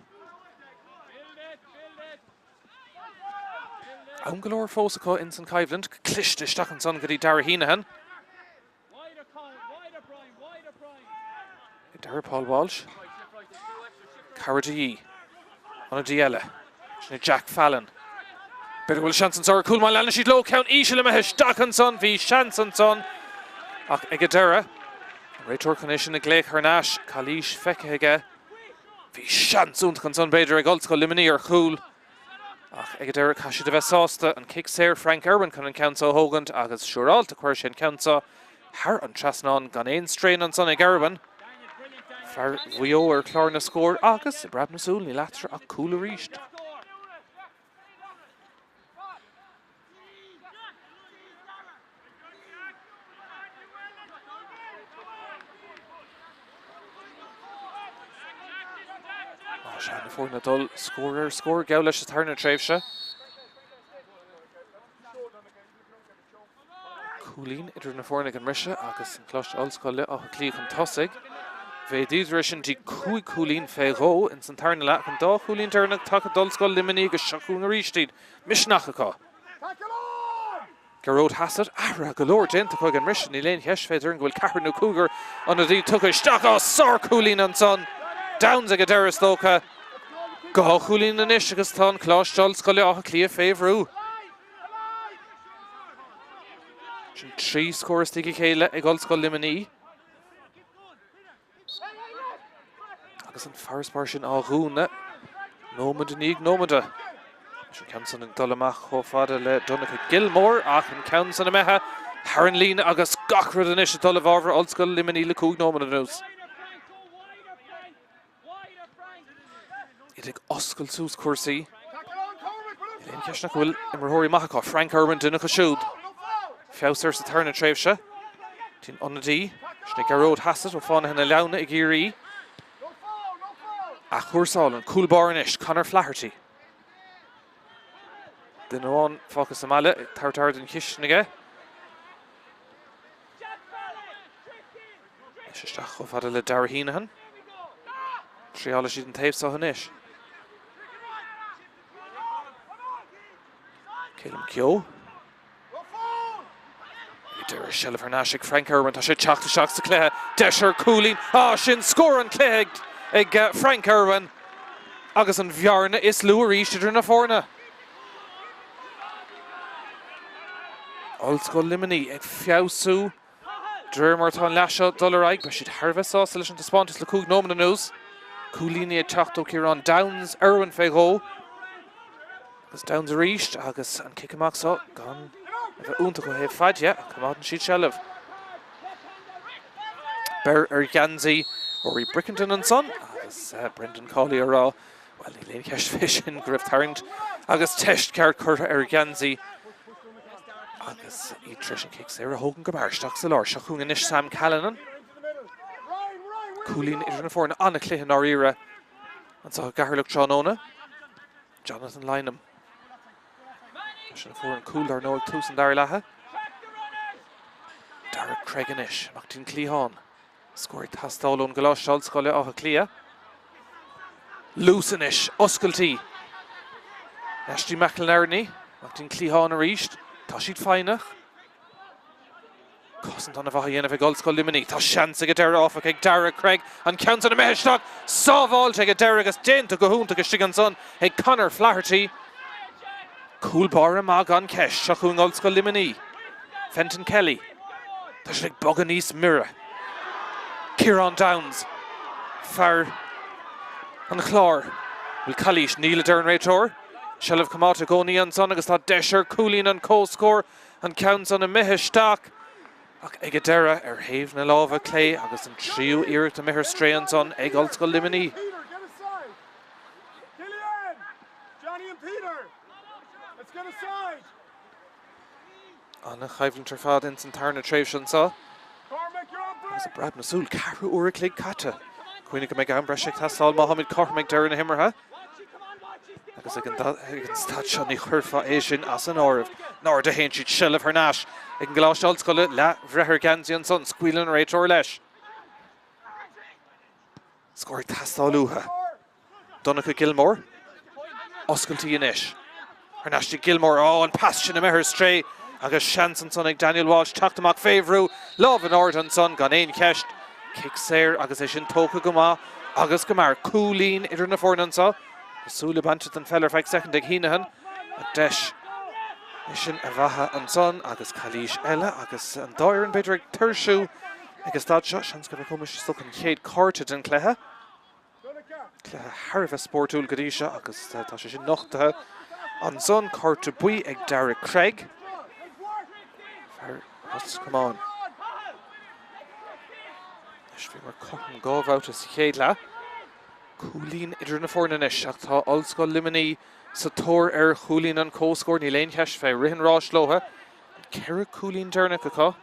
S1: Am go leor fós acu ins an choimhlint. Cliste isteach ansan go dtí Darragh Heneghan. Ag deireadh Paul Walsh. Cabhair de dhíth. Ionadaí eile. Sin é Jack Fallon. B'fhéidir go bhfuil seans anso ar chúl má leanann siad leo. Ceann íseal imithe isteach ansan. Bhí seans ansan ach ag an deireadh, an réiteoir chun é sin a ghlaoch thar n-ais. Calaois feicthe aige. Bhí seans iontach ansan b'fhéidir ag Ollscoil Luimnigh ar chúl ach ag an deireadh caithfidh siad a bheith sásta an cic saor Frank Irwin chun an ceann seo a thógaint agus siúráilte cuirfidh sé an ceann seo thar an trasnán gan aon strain ansan ag Irwin. Fear Mhaigh Eo ar chlár na scór agus i bpreab na súl níl eatarthu ach cúl arís. Sea, na foirne ag dul scór ar scór, geall leis sa tarna tréimhse. Cúilín idir na foirne ag an mbriseadh agus an Coláiste Ollscoile Átha Cliath chun tosaigh. Mhéadaíodar é sin dtí 5 chúilín fé dhó ins an tarna leath ach an dá chúilín deireanach tagtha d'Ollscoil Luimnigh agus seo chugainn arís iad. Misneach acu. Gearóid Hassett, athruithe go leor déanta acu ag an mbriseadh, níl aon cheist fé déarfainn go bhfuil ceathrar nó cúigear ionadaí tugtha isteach. Á, sárchúilín ansan! Downes ag an deireadh is dócha. Dhá chúilín anois agus tá an Coláiste Ollscoile Átha Cliath fé bhrú. Sin 3 scór istigh a chéile ag Ollscoil Luimnigh. Agus an farasbarr sin á dhúnadh nóiméad i ndiaidh nóiméide. Leis an ceann san ag dul amach chomh fada le Donncha Gilmore ach an ceann san imithe thar an líne agus gach rud anois ag dul i bhfabhar Ollscoil Luimnigh le 5 nóiméad anuas. Iad ag oscailt suas cúrsaí. Níl aon cheist nach bhfuil imreoirí maithe acu. Frank Irwin duine acu siúd. Feabhas air sa tarna tréimhse. Dtí'n ionadaí. Sin é Gearóid Hassett ó Fánaithe na Leamhna i gCiarraí. Athchúrsáil an cúl báire anois, Conor Flaherty. Duine amháin fágtha sa mbaile ag tabhairt aire don chistin aige. Anois isteach chomh fada le Darragh Heneghan. Triálfaidh siad an taobh seo anois. Calum Keogh. Ag deireadh seilbh thar n-ais ag Frank Irwin. Tá sé ag teacht isteach sa chluiche. Deis ar chúilín. Ah, sin scór an chluiche ag ag Frank Irwin. Agus an bhearna is lú arís idir na foirne. Ollscoil Luimnigh ag feabhsú. De réir mar atá an leath seo ag dul ar aghaidh, beidh siad thar a bheith sásta leis an taispeántas le 5 nóiméad anuas. Cúilíní ag teacht ó Ciarán Downes, Irwin fé dhó agus Downes arís agus an cic amach seo gan a bheith iontach ó thaobh faid dhe ach coimeádann siad seilbh. Beir ar gheansaí Rory Brickenden ansan agus Brendan Cawley á rá Bhuel, níl aon cheist fé sin go raibh tarraingt agus teist ceart curtha ar gheansaí agus iad tar éis an cic saor a thógaint go mear isteach sa lár. Seo chugainn anois Sam Callanan. Cúilín idir na foirne, an-chluiche i ndáiríre anseo i gCeatharlach tráthnóna. Jonathan Lynam. Sin a fuair an cúl dar ndóigh ag tús an dara leatha. Darragh Cregg anois, amach dtí'n cliathán. Scór ag teastáil ón gColáiste Ollscoile Átha Cliath. Luas anois, oscailtí. Ashley McInerney, amach dtí'n cliathán arís. Tá siad foighneach. Cosaint an-mhaith á dhéanamh ag Ollscoil Luimnigh. Tá seans ag an deireadh áfach ag Darragh Cregg. An ceann san imithe isteach. Sábháilte ag an deireadh agus déanta go hiontach istigh ansan ag Conor Flaherty. Cúl báire maith gan ceist. Seo chugainn Ollscoil Luimnigh. Fenton Kelly. Tá siad ag bogadh níos mire. Ciarán Downes. Fear an Chláir. Bhfuil calaois? Níl, a deir an réiteoir. Seilbh coimeádta i gcónaí ansan agus tá deis ar chúilín an comhscór. An ceann san imithe isteach ach ag an deireadh ar thaobh na láimhe clé agus an tríú iarracht imithe ar strae ansan ag Ollscoil Luimnigh. An-choimhlint ar fad ins an tarna tréimhse anseo. Agus ag breab na súl, ceathrú uair a chloig caite. Cuimhnigh go mbeidh am breise ag teastáil má tháimid cothrom ag deireadh na himeartha. Agus ag an staid seo ní chuirfeá é sin as an áireamh. In airde a théann siad, seilbh thar n-ais ag an gColáiste Ollscoile, leathbhreith ar gheansaí ansan, scaoileann an réiteoir leis. Scór ag teastáil uathu. Donncha Gilmore. Oscailtí anois. Thar n-ais do Gilmore. Ó, an pas sin imithe ar strae agus seans ansan ag Daniel Walsh teacht amach fé bhrú. Lámh in airde ansan gan aon cheist. Cic saor agus é sin tógtha go maith agus go mear. Cúilín idir na foirne anseo. Na súile bainte den pheil ar feadh soicind ag Heneghan. Ach deis é sin a bheatha ansan agus calaois eile agus an dá fhoireann b'fhéidir ag tuirsiú ag an staid seo. Seans go bhfeicfeadh muid is dócha an chéad cárta den chluiche. Cluiche thar a bheith spórtúil go dtí seo agus tá sé sin nochtaithe ansan. Cárta buí ag Derek Craig. Fear Ros Comáin. Anois bhíomar cothrom dhá bhabhta sa chéad leath. Cúilín idir na foirne anois ach tá Ollscoil Luimnigh sa tóir ar chúilín an chomhscóir. Níl aon cheist fé. Rith an ráis leo. An ceithre cúilín deireanach acu.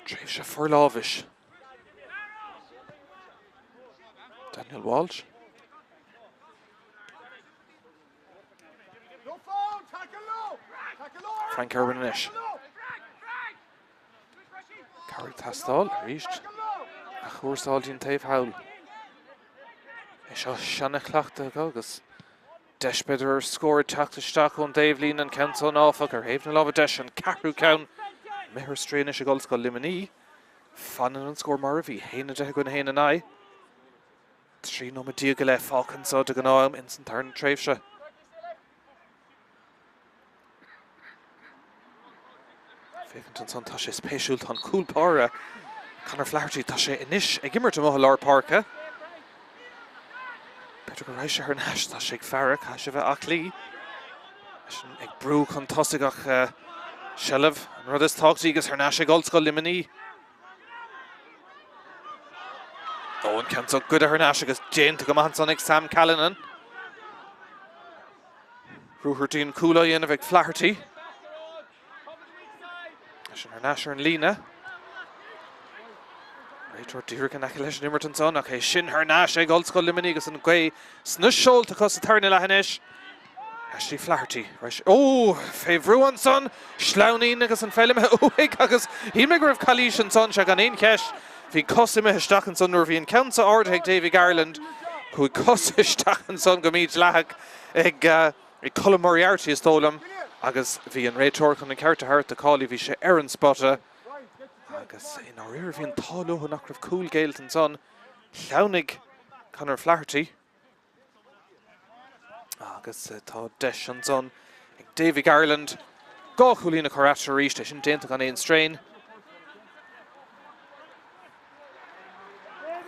S1: Tréimhse forlámhais. Daniel Walsh. Frank Irwin anois. Cabhair ag teastáil arís. Athchúrsáil dtí'n taobh thall. É seo seana-chleachtadh acu agus Deis b'fhéidir ar scór ag teacht isteach ón dtaobhlíne, an ceann san áfach ar thaobh na láimhe deise, an ceathrú ceann imithe ar strae anois ag Ollscoil Luimnigh. Fanann an scór mar a bhí, 1-10 i gcoinne 1-9. 13 nóiméad go leith fágtha anseo de ghnáth-am ins an tarna tréimhse. Féachaint ansan, tá sé spéisiúil, tá an cúl báire, Conor Flaherty, tá sé anois ag imirt amuigh i lár páirce. B'fhéidir go raghaidh sé thar n-ais, tá sé ag faire, caithfidh sé bheith aclaí. Eisean ag brú chun tosaigh ach seilbh, an rud is tábhachtaí agus thar n-ais ag Ollscoil Luimnigh. Ó, an ceann seo goidte thar n-ais agus déanta go maith ansan ag Sam Callanan. Ruathar dian cúil á dhéanamh ag Flaherty. Eisean thar n-ais ar an líne. Réiteoir díreach in aice leis an imirt ansan ach é sin thar n-ais ag Ollscoil Luimnigh agus an ghaoth sna seolta acu sa tarna leath anois. Ashley Flaherty. Ó! Fé bhrú ansan! Sleamhnaíonn agus an pheil imithe uaidh agus shíl mé go raibh calaois ansan, sea gan aon cheist. Bhí cos imithe isteach ansan nuair a bhí an ceann seo ardaithe ag Davy Garland. Chuaigh cos isteach ansan go mídhleathach ag Colm Moriarty is dóigh liom agus bhí an réiteoir chun an ceart a thabhairt do Cawley, bhí sé ar an spota agus i ndáiríre bhí an t-ádh leo nach raibh cúl géillte ansan. Shleamhnaigh Conor Flaherty agus tá deis ansan ag Davy Garland dhá chúilín a chur eatarthu arís, é sin déanta gan aon strain.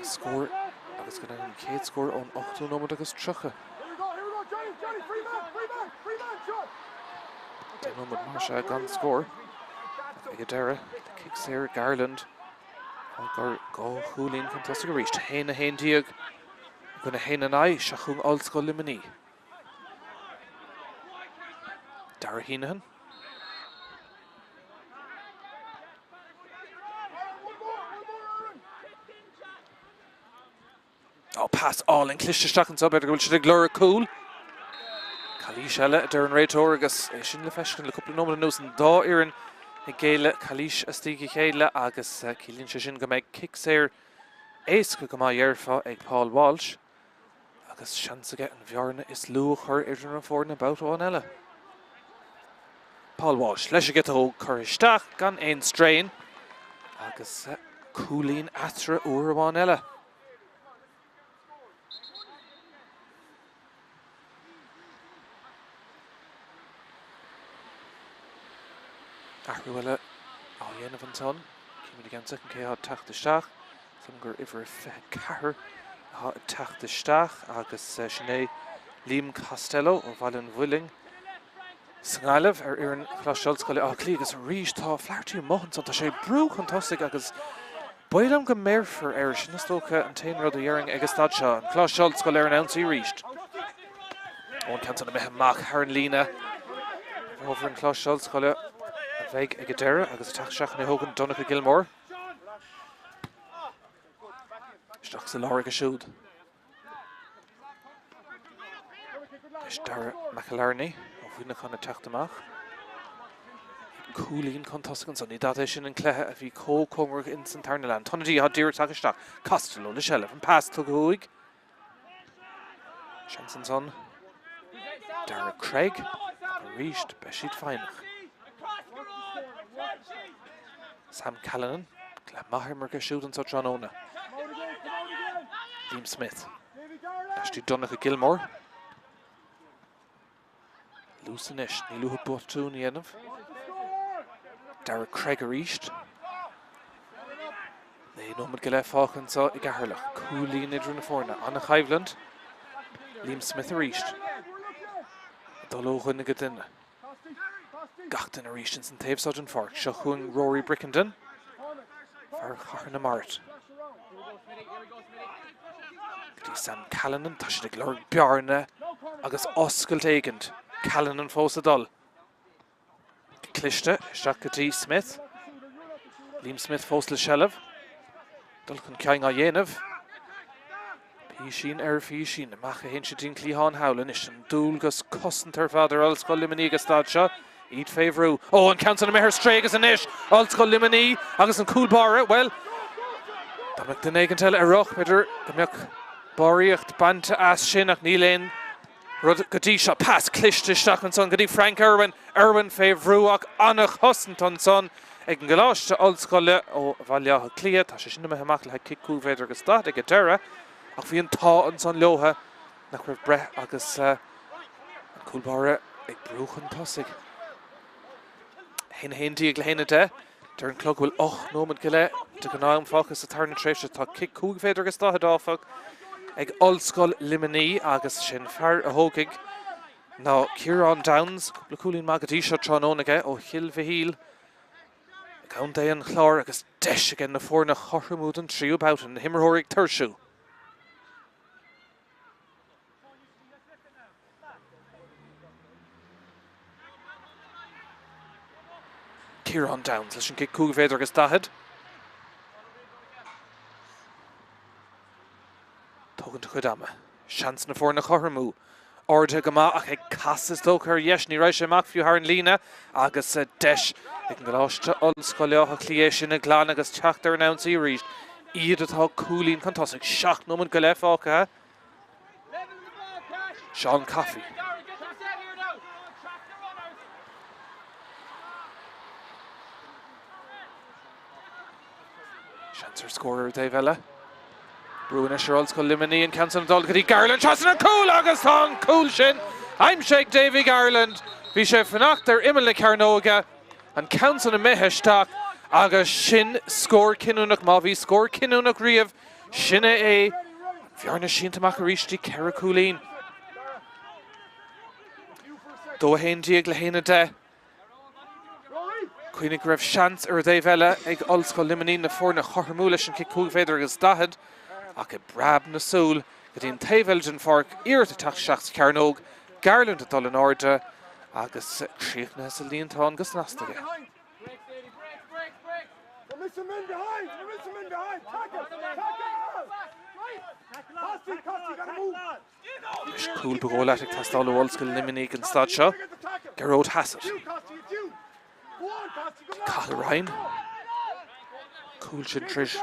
S1: Scór agus go deimhin an chéad scór ón ochtú nóiméad agus 30. 10 nóiméad mar sea gan scór ach ag an deireadh le cic saor Garland á gcur dhá chúilín chun tosaigh arís. 1 11 i gcoinne 1 9 seo chugainn Ollscoil Luimnigh. Darragh Heneghan. Ó, pas álainn cliste isteach anseo, b'fhéidir go bhfuil siad ag lorg cúl. Calaois eile, a deir an réiteoir, agus é sin le feiscint le cúpla nóiméad anuas, an dá fhoireann ag géilleadh calaois istigh a chéile agus ciallaíonn sé sin go mbeidh cic saor éasca go maith dhéarfá ag Paul Walsh. Agus seans aige an bhearna is lú a chur idir na foirne babhta amháin eile. Paul Walsh leis an gciotóg curtha isteach gan aon strain agus cúilín eatarthu uair amháin eile. Athrú eile á dhéanamh ansan. Címid i gceann soicind cé atá ag teacht isteach. Is dóigh liom gur uimhir 24 atá ag teacht isteach agus sin é Liam Costello ó Bhaile an Mhuilinn. Sa nGaillimh ar fhoireann Choláiste Ollscoile Átha Cliath agus arís tá Flaherty amuigh ansan. Tá sé ag brú chun tosaigh agus baol ann go mbéarfar air. Sin is dócha an t-aon rud a dhéarfainn ag an staid seo. An Coláiste Ollscoile ar an ionsaí arís. Ó an ceann san imithe amach thar an líne. I bhfabhar an Choláiste Ollscoile a bheidh ag an deireadh agus ag teacht isteach chun é a thógaint Donncha Gilmore. Isteach sa lár aige siúd. Anois Dara McAlarney ó Mhuineachán ag teacht amach. Cúilín chun tosaigh ansan. Ní dada é sin an cluiche a bhí chomh cóngarach ins an tarna leath. An t-ionadaí atá díreach tagtha isteach. Costello le seilbh. An pas tugtha uaidh. Seans ansan. Dara Craig. Arís beidh siad foighneach. Sam Callanan, cluiche maith imeartha aige siúd anso tráthnóna. Liam Smith. Ar ais Donncha Gilmore. Luas anois, níl uathu botún a dhéanamh. Dara Craig arís. 9 nóiméad go leith fágtha anso i gCeatharlach. Cúilín idir na foirne. An-choimhlint. Liam Smith arís. Dul ó dhuine go duine. Gach duine arís ins an taobh seo den pháirc. Seo chugainn Rory Brickenden, fear Chathair na Mart. Go dtí Sam Callanan, tá siad ag lorg bearna agus oscailt éigint. Callanan fós ag dul. Cliste, isteach go dtí Smith. Liam Smith fós le seilbh. Dul chun cinn á dhéanamh. Písín ar phísín, amach a théann sé dtí'n cliathán thall anois. An dualgas cosanta ar fad ar Ollscoil Luimnigh ag an staid seo. Iad fé bhrú. Ó, an ceann san imithe ar strae agus anois Ollscoil Luimnigh agus an cúl báire, bhuel, dá mbeadh duine éigint eile ar roth, b'fhéidir go mbeadh barraíocht bainte as sin ach níl aon rud go dtí seo. Pas cliste isteach ansan go dtí Frank Irwin. Irwin fé bhrú ach an-chosaint ansan ag an gColáiste Ollscoile ó Bhaile Átha Cliath. Tá sé sin imithe amach le haghaidh cic 5 mhéadar agus 40 ag an deireadh ach bhí an t-ádh ansan leotha nach raibh breith agus an cúl báire ag brú chun tosaigh. 1 11 le 1 10. Deir an clog go bhfuil 8 nóiméad go leith de ghnáth-am fágtha sa tarna tréimhse. Tá cic 5 mhéadar agus 40 áfach ag Ollscoil Luimnigh agus sin fear a thógfaidh ná Ciarán Downes. Cúpla cúilín maith go dtí seo tráthnóna aige ó Chill Mhichíl i gContae an Chláir agus deis aige na foirne a chothromú don tríú babhta. Na himreoirí ag tuirsiú. Ciarán Downes leis an gcic 5 mhéadar agus 40. Tógaint a chuid ama. Seans na foirne a chothromú. Ardaithe go maith ach ag casadh is dócha ar dheis. Ní raibh sé amach fiú thar an líne agus deis ag an gColáiste Ollscoile Átha Cliath é sin a ghlanadh agus teacht ar an ionsaí arís. Iad atá cúilín chun tosaigh. 7 nóiméad go leith fágtha. Seán Coffey. Seans ar scór ar an taobh eile. Brú anois ar Ollscoil Luimnigh, an ceann san ag dul go dtí Garland, trasna an cúl agus tá an cúl sin aimsithe ag Davy Garland. Bhí sé ag fanacht ar imeall na cearnóige, an ceann san imithe isteach agus sin scór cinniúnach. Má bhí scór cinniúnach riamh, sin é é. An bhearna sínte amach arís dtí 4 cúilín. 2 11 le 1 10. Cuimhnigh go raibh seans ar an dtaobh eile ag Ollscoil Luimnigh na foirne a chothromú leis an chic 5 mhéadar agus 40 ach i bpreab na súl go dtí an taobh eile den pháirc, iarracht ag teacht isteach sa chearnóg, Garland ag dul in airde agus críochnaithe sa líontán go snasta aige. Anois cúl ba dhóigh leat ag teastáil ó Ollscoil Luimnigh ag an staid seo. Gearóid Hassett. Cathal Ryan. Cúl sin tar éis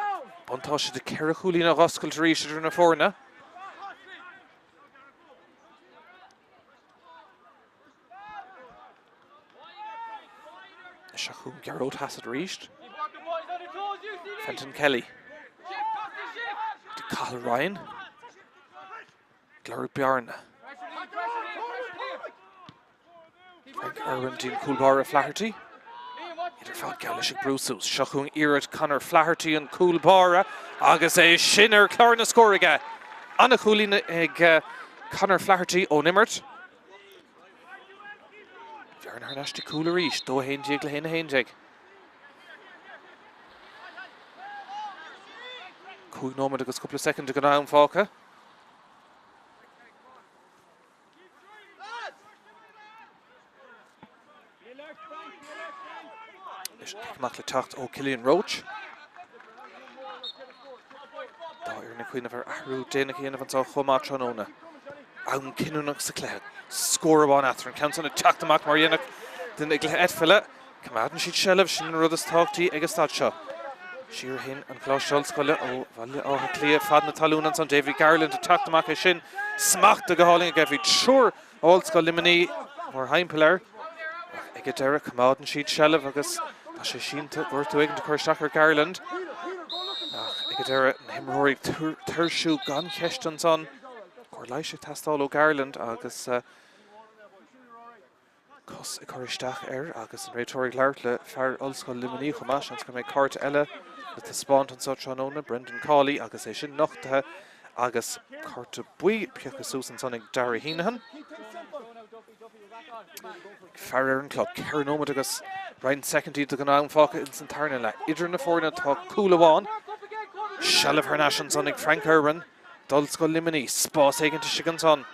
S1: buntáiste de 4 chúilín a dh'oscailt arís idir na foirne. Seo chugainn Gearóid Hassett arís. Fenton Kelly. Cathal Ryan. Ag lorg bearna. Frank Irwin dtí'n cúl báire Flaherty. Iad ar fad geall leis ag brú suas. Seo chugainn iarracht Conor Flaherty an cúl báire agus é sin ar chlár na scór aige. An-chúilín ag Conor Flaherty ón imirt. thar n-ais dtí cúl arís, 2-11 le 1-11. 5 nóiméad agus cúpla soicind den am fágtha. Anois cic amach le teacht ó Cillian Roche. Dá fhoireann ag cuimhneamh ar athrú déanach a dhéanamh anseo chomh maith tráthnóna. Am cinniúnach sa chluiche. Scór amháin eatarthu. An ceann san ag teacht amach mar a dhéanfadh duine i gcluiche eitpheile. Coimeádann siad seilbh, sin an rud is tábhachtaí ag an staid seo. Siar a théann an Coláiste Ollscoile ó Bhaile Átha Cliath fad na talún ansan. Davy Garland ag teacht amach é sin. Smachtaithe go hálainn aige. Bhí triúr ó Ollscoil Luimnigh mórthimpeall air. Ach ag an deireadh coimeádann siad seilbh agus tá sé sínte gortú éigin a chur isteach ar Garland. Ach ag an deireadh na himreoirí ag tuirsiú gan cheist ansan. Cóir leighis ag teastáil ó Garland agus cos ag cur isteach air agus an réiteoir ag labhairt le fear Ollscoil Luimnigh chomh maith. Seans go mbeidh cárta eile le taispeáint anseo tráthnóna, Brendan Cawley agus é sin nochtaithe agus cárta buí pioctha suas ansan ag Dara Heneghan. Faire ar an chlog, 4 nóiméad agus roinnt soicindí den am fágtha ins an tarna leath. Idir na foirne tá cúl amháin. Seilbh thar n-ais ansan ag Frank Irwin. D'Ollscoil Luimnigh, spás éigin istigh ansan.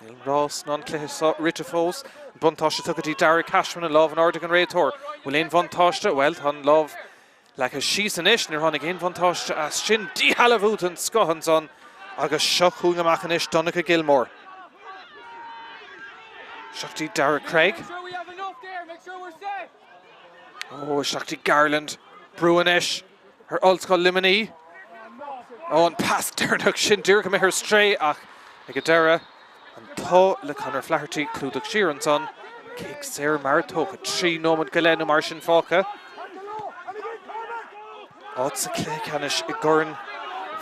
S1: Níl an rás ná an cluiche seo rite fós. An buntáiste tugtha dtí Darragh Cashman, an lámh in airde ag an réiteoir. Bhfuil aon bhuntáiste? Bhuel, tá an lámh leagtha síos anois. Níor tháinig aon bhuntáiste as sin. Díshealbhú den scoth ansan agus seo chugainn amach anois Donncha Gilmore. Isteach dtí Darragh Craig. Ó, isteach dtí Garland. Brú anois. ar Ollscoil Luimnigh. Ó, an pas deireanach sin díreach imithe ar strae ach ag an deireadh, an t-ádh le Conor Flaherty, clúdach siar ansan, cic saor mar tógtha, 3 nóiméad go leith nó mar sin fágtha. Áit sa chluiche ceannais i gCorn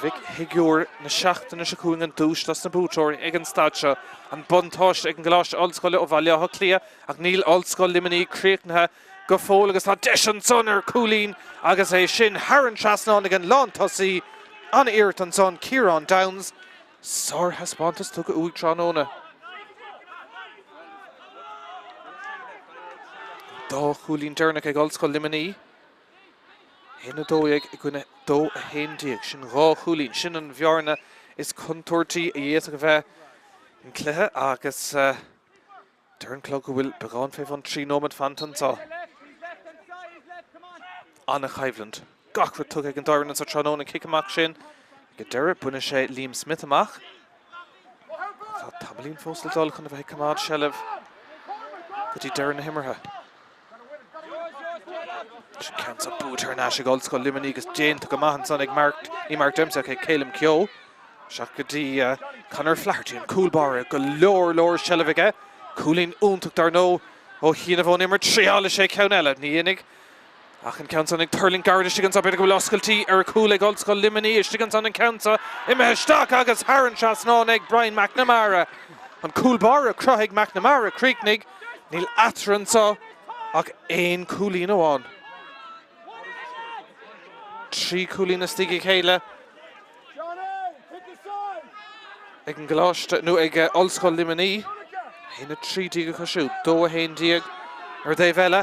S1: Mhic Shigiúir na seachtaine seo chugainn an duais dos na buaiteoirí ag an staid seo. An buntáiste ag an gColáiste Ollscoile ó Bhaile Átha Cliath ach níl Ollscoil Luimnigh críochnaithe go fóill agus tá deis ansan ar chúilín agus é sin thar an trasnán ag an lántosaí. An-iarracht ansan, Ciarán Downes. Sárthaispeántas tugtha uaidh tráthnóna. An dá chúilín deireanach ag Ollscoil Luimnigh. 1-12 i gcoinne 2-11. Sin dhá chúilín. Sin an bhearna is contúirtí a d'fhéadfadh a bheith in cluiche agus. Deir an clog go bhfuil beagán fé bhun 3 nóiméad fanta anseo. An-choimhlint. Gach rud tugtha ag an dá fhoireann anseo tráthnóna. An cic amach sin ag an deireadh, baineann sé Liam Smith amach. Tá tamaillín fós le dul chun a bheith ag coimeád seilbh go dtí deireadh na himeartha. Sin ceann seo buaite thar n-ais ag Ollscoil Luimnigh agus déanta go maith ansan ag Mark, ní Mark Dempsey ach ag Caelim Keogh. Isteach go dtí Conor Flaherty, an cúl báire, go leor leor seilbh aige. Cúilín iontach dar ndóigh ó chianaibh ón imirt. Triálfaidh sé ceann eile. Ní dhéanfaidh ach an ceann san ag tuirlingt gairid istigh anso. B'fhéidir go bhfuil oscailtí ar a chúl ag Ollscoil Luimnigh. Istigh ansan an ceann seo imithe isteach agus thar an trasnán ag Brian McNamara. An cúl báire chruthaigh McNamara chríochnaigh. Níl eatarthu anseo ach aon chúilín amháin. 3 chúilín istigh a chéile ag an gColáiste, nó ag Ollscoil Luimnigh. 1-13 acu siúd, 2-11 ar an dtaobh eile.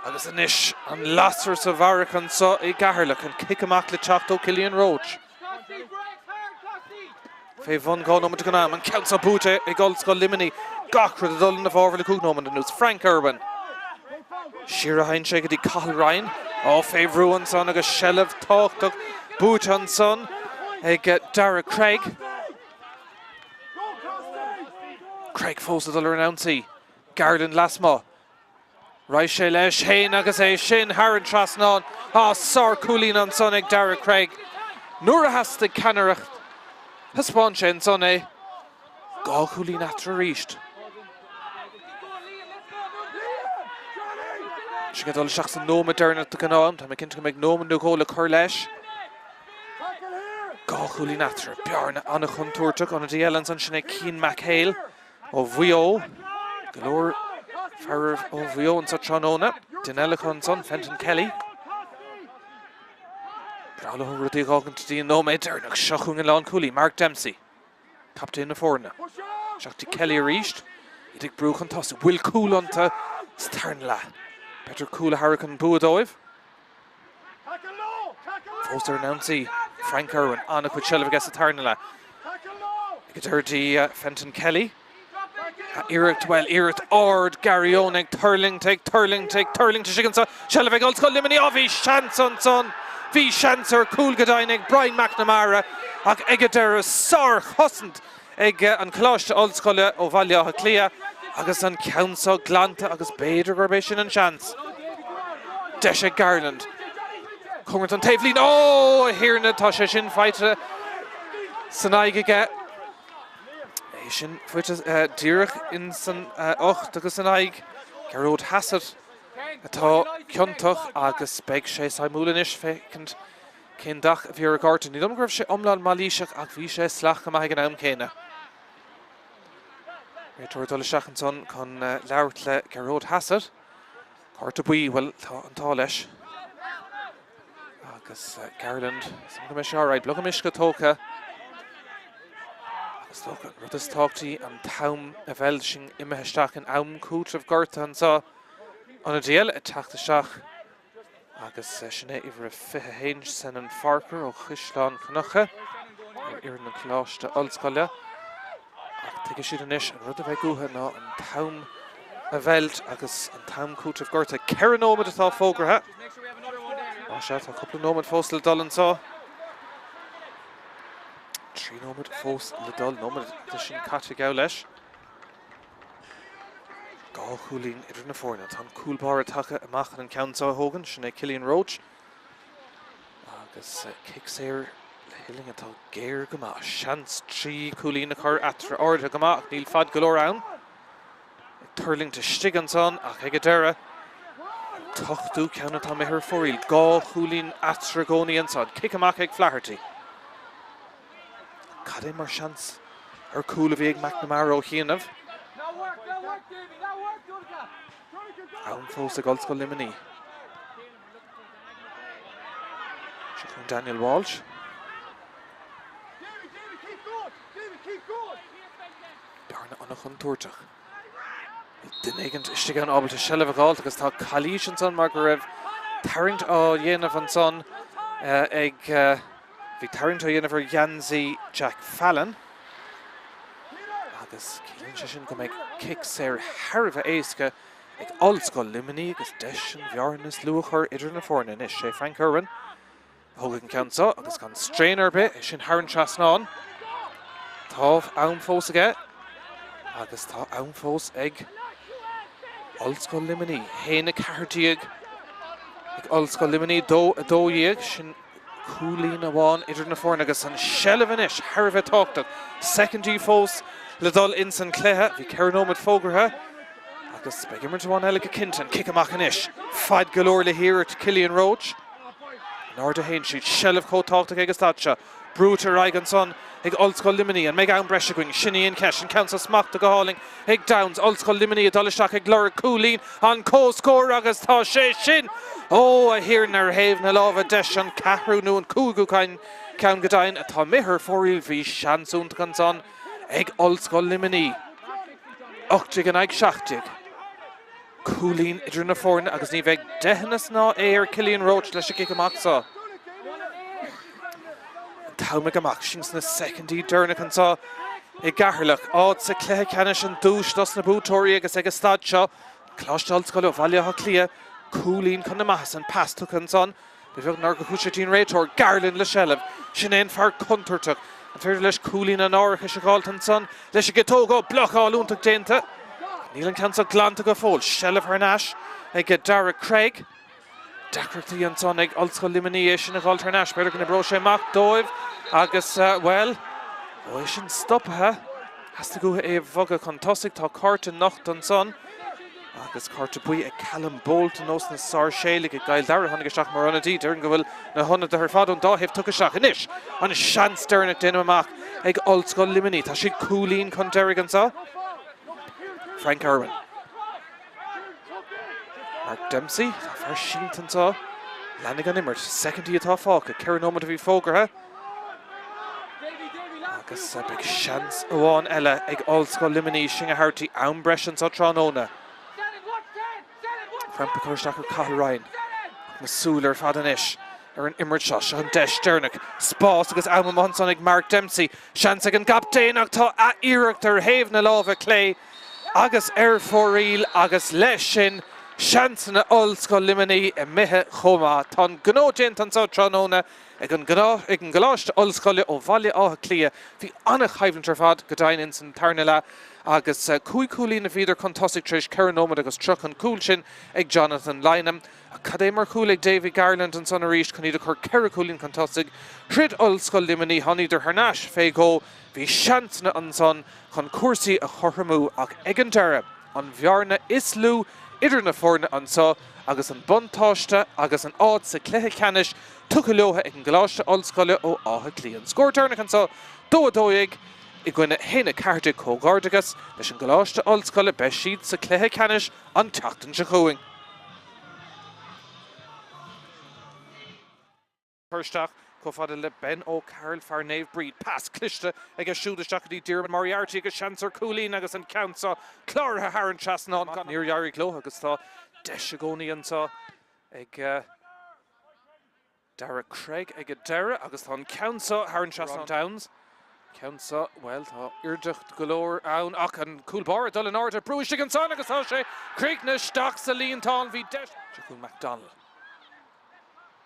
S1: Agus anois an lasair sa bharrach anseo i gCeatharlach, an cic amach le teacht ó Cillian Roche. Fé bhun 2 nóiméad den am, an ceann seo buaite ag Ollscoil Luimnigh. Gach rud ag dul ina bhfabhar le 5 nóiméad anuas. Frank Irwin. Siar a théann sé go dtí Cathal Ryan. Á, fé bhrú ansan agus seilbh tábhachtach buaite ansan ag Dara Craig. Craig fós ag dul ar an ionsaí. Garland lasmuigh. Raghaidh sé leis féin agus é sin thar an trasnán. Á, sár-chúilín ansan ag Dara Craig. Nuair a theastaigh ceannaireacht, thaispeáin sé ansan é. 2 chúilín eatarthu arís. Sinn ag dul isteach sa nóiméad deireanach den am. Tá mé cinnte go mbeidh nóiméad nó dhó le cur leis. 2 chúilín eatarthu. Bearna an-chontúirteach. Ionadaí eile ansan, sin é Cian McHale. Ó Mhaigh Eo, go leor fear ó Mhaigh Eo anseo tráthnóna. Duine eile acu ansan, Fenton Kelly. Breá leo rudaí a dh'fhágaint go dtí an nóiméad deireanach. Seo chugainn an lánchúlaí, Mark Dempsey, captaen na foirne. Isteach dtí Kelly arís. Iad ag brú chun tosaigh. Bhfuil cúl iontu? Sa tarna leath, b'fhéidir cúl a thabharfadh an bua dóibh. Fós ar an ionsaí, Frank Irwin, an-chuid seilbh aige sa tarna leath. Ag an deireadh dtí Fenton Kelly. Iarracht, bhuel, iarracht ard Gary Owen ag tuirlingt, ag tuirlingt, ag tuirlingt istigh anseo. Seilbh ag Ollscoil Luimnigh. Á, bhí seans ansan! Bhí seans ar chúl go deimhin ag Brian McNamara ach ag an deireadh, sárchosaint ag an Choláiste Ollscoile ó Bhaile Átha Cliath agus an ceann seo glanta agus b'fhéidir gurb é sin an seans. Deis ag Garland. Cóngarach don taobhlíne. Ó, a Thiarna, tá sé sin faighte san aghaidh aige. É sin faighte díreach in san ucht agus san aghaidh. Gearóid Hassett atá ciontach agus beidh sé suimiúil anois féachaint Cén dath a bhí ar an gcárta? Ní dóigh liom go raibh sé iomlán mailíseach ach bhí sé salach go maith ag an am céanna. Réiteoir ag dul isteach ansan chun labhairt le Gearóid Hassett. Cárta buí, bhuel, tá an t-ádh leis. Agus Garland, is go mbeidh sé alright, blogam uisce tógtha. Agus dócha an rud is tábhachtaí an t-am a bheith sin imithe isteach in am cúitimh gortaithe anseo. Ionadaí eile ag teacht isteach. Agus sin é uimhir a 21, Senan Farquhar ó Chaisleán Cnucha ar fhoireann an Choláiste Ollscoile. Ach tuigfidh siad anois an rud a bheidh uathu ná an t-am a mheilt agus an t-am cúitimh gortaithe. 4 nóiméad atá fógartha. Á sea, tá cúpla nóiméad fós le dul anseo. 3 nóiméad fós le dul, nóiméad de sin caite geall leis. 2 chúilín idir na foirne. Tá an cúl báire tagtha amach chun an ceann seo a thógaint, sin é Cillian Roche. Agus cic saor le huillinn atá géar go maith. Seans 3 chúilín a chur eatarthu ardaithe go maith ach níl fad go leor ann. Ag tuirlingt istigh ansan ach ag an deireadh, an t-ochtú ceann atá imithe ar fóraoil. 2 chúilín eatarthu i gcónaí ansan. Cic amach ag Flaherty. Cad é mar seans ar cúl a bhí ag McNamara ó chianaibh? Am fós ag Ollscoil Luimnigh. Seo chugainn Daniel Walsh. Bearna an-chontúirteach. Duine éigin istigh ann ábalta seilbh a dh'fháilt agus tá calaois ansan mar go raibh tarraingt á dhéanamh ansan ag Bhí tarraingt á dhéanamh ar gheansaí Jack Fallon agus ciallaíonn sé sin go mbeidh cic saor thar a bheith éasca ag Ollscoil Luimnigh agus deis an bhearna níos lú a chur idir na foirne anois. Sé Frank Irwin a thógfaidh an ceann seo agus gan straon ar bith, é sin thar an trasnán. Tá am fós aige agus tá am fós ag Ollscoil Luimnigh. 1-14 ag Ollscoil Luimnigh, 2-12, sin Cúilín amháin idir na foirne agus an seilbh anois thar a bheith tábhachtach. Soicindí fós le dul ins an cluiche. Bhí 4 nóiméad fógartha agus beidh imirt amháin eile go cinnte. An cic amach anois. Fad go leor le hiarracht Cillian Roche. In airde a théann siad. Seilbh chomh tábhachtach ag an staid seo. Brúite ar aghaidh ansan ag Ollscoil Luimnigh. An mbeidh am breise againn? Sin í an cheist. An ceann seo smachtaithe go hálainn ag Downes. Ollscoil Luimnigh ag dul isteach ag lorg cúilín. An comhscór agus tá sé sin! Ó, a Thiarna, ar thaobh na láimhe deise, an ceathrú nó an cúigiú ceann go deimhin atá imithe ar fóraoil. Bhí seans iontach ansan ag Ollscoil Luimnigh. 18 in aghaidh 17. Cúilín idir na foirne agus ní bheidh deitheanas ná é ar Cillian Roche leis an gcic amach seo. An t-am ag imeacht, sinn sna soicindí deireanacha anseo i gCeatharlach, áit sa chluiche ceannais an duais dos na buaiteoirí agus ag an staid seo, Coláiste Ollscoile ó Bhaile Átha Cliath, cúilín chun na maitheasa, an pas tugtha ansan. Ba bheag nár chuaigh sé dtí'n réiteoir, Garland le seilbh. Sin é an fear contúirteach. An féidir leis cúilín an árachais a dh'fháilt ansan leis an gciotóg? Ó, blocáil iontach déanta. Níl an ceann seo glanta go fóill. Seilbh thar n-ais ag Dara Craig. Deacrachtaí ansan ag Ollscoil Luimnigh é sin a dh'fháilt thar n-ais. B'fhéidir go n-oibreoidh sé amach dóibh agus, bhuel, ó é sin stoptha. Theastaigh uathu é a bhogadh chun tosaigh. Tá cárta nochta ansan. Agus cárta buí ag Callum Bolton ós na Sáirséalaigh i gCill Dara a tháinig isteach mar ionadaí. Déarfainn go bhfuil na hionadaithe ar fad ón dá thaobh tugtha isteach anois. An seans deireanach déanaim amach ag Ollscoil Luimnigh. Tá siad cúilín chun deiridh anseo. Frank Irwin. Mark Dempsey. Tá fear sínte anseo. Leanfaidh an imirt. Soicindí atá fágtha. 4 nóiméad a bhí fógartha. Agus beidh seans amháin eile ag Ollscoil Luimnigh sinn a thabhairt dtí am breise anseo tráthnóna. Crampa curtha isteach ar Cathal Ryan. Ach na súile ar fad anois ar an imirt seo. Seo an deis deireanach. Spás agus am amuigh ansan ag Mark Dempsey. Seans ag an gcaptaen ach tá a iarracht ar thaobh na láimhe clé agus ar fóraoil agus leis sin seansanna Ollscoil Luimnigh imithe chomh maith. Tá an gnó déanta anseo tráthnóna ag an gColáiste Ollscoile ó Bhaile Átha Cliath. Bhí an-choimhlint ar fad go deimhin ins an tarna leath agus 5 chúilín a bhíodar chun tosaigh tar éis 4 nóiméad agus 30, an cúl sin ag Jonathan Lynam. Ach cad é mar chúl ag Davy Garland ansan arís chun iad a chur 4 chúilín chun tosaigh. Throid Ollscoil Luimnigh, tháinigíodar thar n-ais fé dhó. Bhí seansanna ansan chun cúrsaí a chothromú ach ag an deireadh, an bhearna is lú idir na foirne anso agus an buntáiste agus an áit sa chluiche ceannais tugtha leo ag an gColáiste Ollscoile ó Áth Cliath. An scór deireanach anso, 2 12 i gcoinne 1 14 Comhghairdeachas leis an gColáiste Ollscoile, beidh siad sa chluiche ceannais an tseachtain seo chugainn. Cur isteach chomh fada le Ben O'Carroll, fear Naomh Bríd. Pas cliste aige siúd isteach go dtí Diarmuid Moriarty agus seans ar chúilín agus an ceann seo cláraithe thar an trasnán. Níor éirigh leo agus tá deis i gcónaí anseo ag Darragh Craig ag an deireadh agus tá an ceann seo thar an trasnán. Downes. Ceann seo, bhuel, tá airdeacht go leor ann ach an cúl báire ag dul in airde, brú istigh ansan agus tá sé críochnaithe isteach sa líontán. Bhí deis. Seo chugainn McDonnell.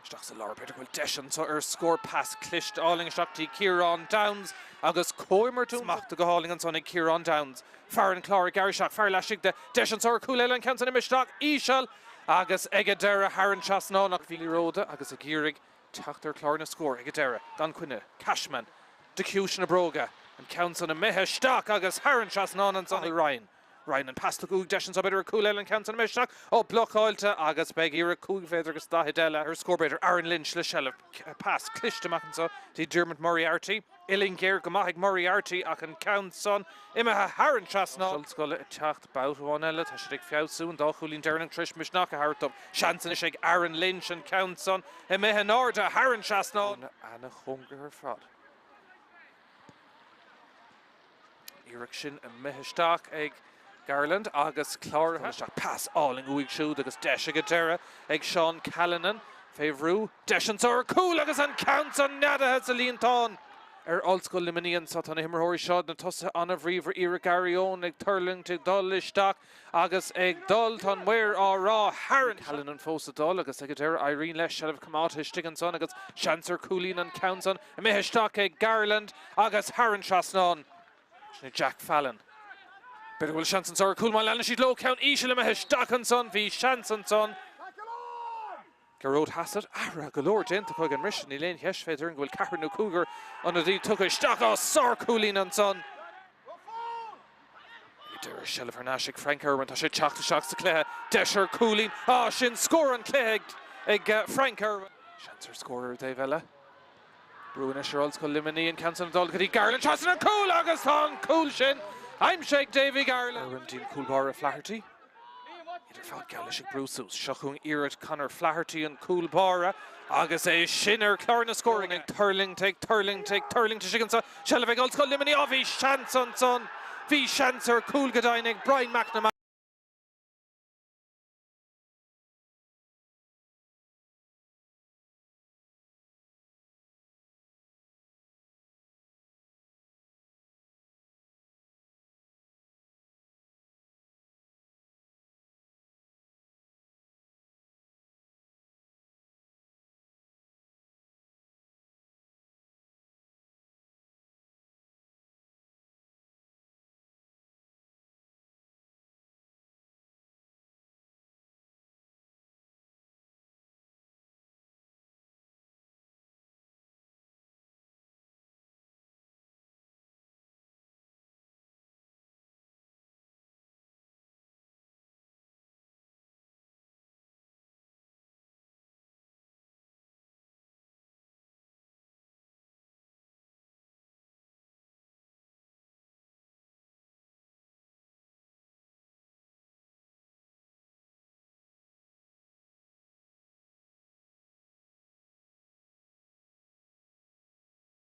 S1: Isteach sa lár, b'fhéidir go bhfuil deis anseo ar scór. Pas cliste álainn isteach dtí Ciarán Downes agus comhimirt smachta go hálainn ansan ag Ciarán Downes. Fear an Chláir ag gearradh isteach, fear laistigh de, deis anseo ar chúl eile, an ceann san imithe isteach íseal agus ag an deireadh thar an trasnán ach bhí liathróid agus ag iarraidh teacht ar chlár na scór ag an deireadh. Gan coinne, Cashman de chiumhais na bróige, an ceann san imithe isteach agus thar an trasnán ansan ag Ryan. Ryan an pas tugtha uaidh deis anseo b'fhéidir ar chúl eile an ceann san imithe isteach. Ó, blocáilte agus beidh iarracht 5 mhéadar agus 40 eile ar scór b'fhéidir. Aaron Lynch le seilbh. Pas cliste amach anseo dtí Diarmuid Moriarty. Uillinn ghéar go maith ag Moriarty ach an ceann san imithe thar an trasnán. Ollscoile ag teacht babhta amháin eile. Tá siad ag feabhsú an dá chúilín deireanach tar éis misneach a thabhairt dóibh. Seans anois ag Aaron Lynch an ceann san imithe in airde thar an trasnán. Ana-chóngarach ar fad. Iarracht sin imithe isteach ag Garland agus cláraithe isteach. Pas álainn uaidh siúd agus deis ag an deireadh ag Seán Callanan fé bhrú. Deis anseo ar chúl agus an ceann san neadaithe sa líontán ar Ollscoil Luimnigh anseo. Tá na himreoirí seo, na tosaithe, an-bhríomhar. Iarracht Gary Owen ag tuirlingt, ag dul isteach agus ag dul, tá an maor á rá thar an. Callanan fós ag dul agus ag an deireadh éiríonn leis seilbh coimeádta istigh ansan agus seans ar chúilín an ceann san imithe isteach ag Garland agus thar an trasnán. Sin é Jack Fallon. B'fhéidir go bhfuil seans anso ar chúl má leanann siad leo. Ceann íseal imithe isteach ansan. Bhí seans ansan. Gearóid Hassett, athruithe go leor déanta acu ag an mbriseadh, níl aon cheist fé dtaobh go bhfuil ceathrar nó cúigear ionadaí tugtha isteach. Á, sárchúilín ansan! Ag deireadh, seilbh thar n-ais ag Frank Irwin, tá sé ag teacht isteach sa chluiche, deis ar chúilín, á, sin scór an chluiche ag Frank Irwin. Seans ar scór ar an dtaobh eile. Brú anois ar Ollscoil Luimnigh, an ceann san ag dul go dtí Garland, trasna an cúl agus tá an cúl sin aimsithe ag Davy Garland. Irwin dtí an cúl báire Flaherty. Iad ar fad geall leis ag brú suas. Seo chugainn iarracht Conor Flaherty, an cúl báire, agus é sin ar chlár na scór aige. Ag tuirlingt, ag tuirlingt, ag tuirlingt istigh anso. Seilbh ag Ollscoil Luimnigh. Á, bhí seans ansan! Bhí seans ar chúl go deimhin ag Brian McNamara.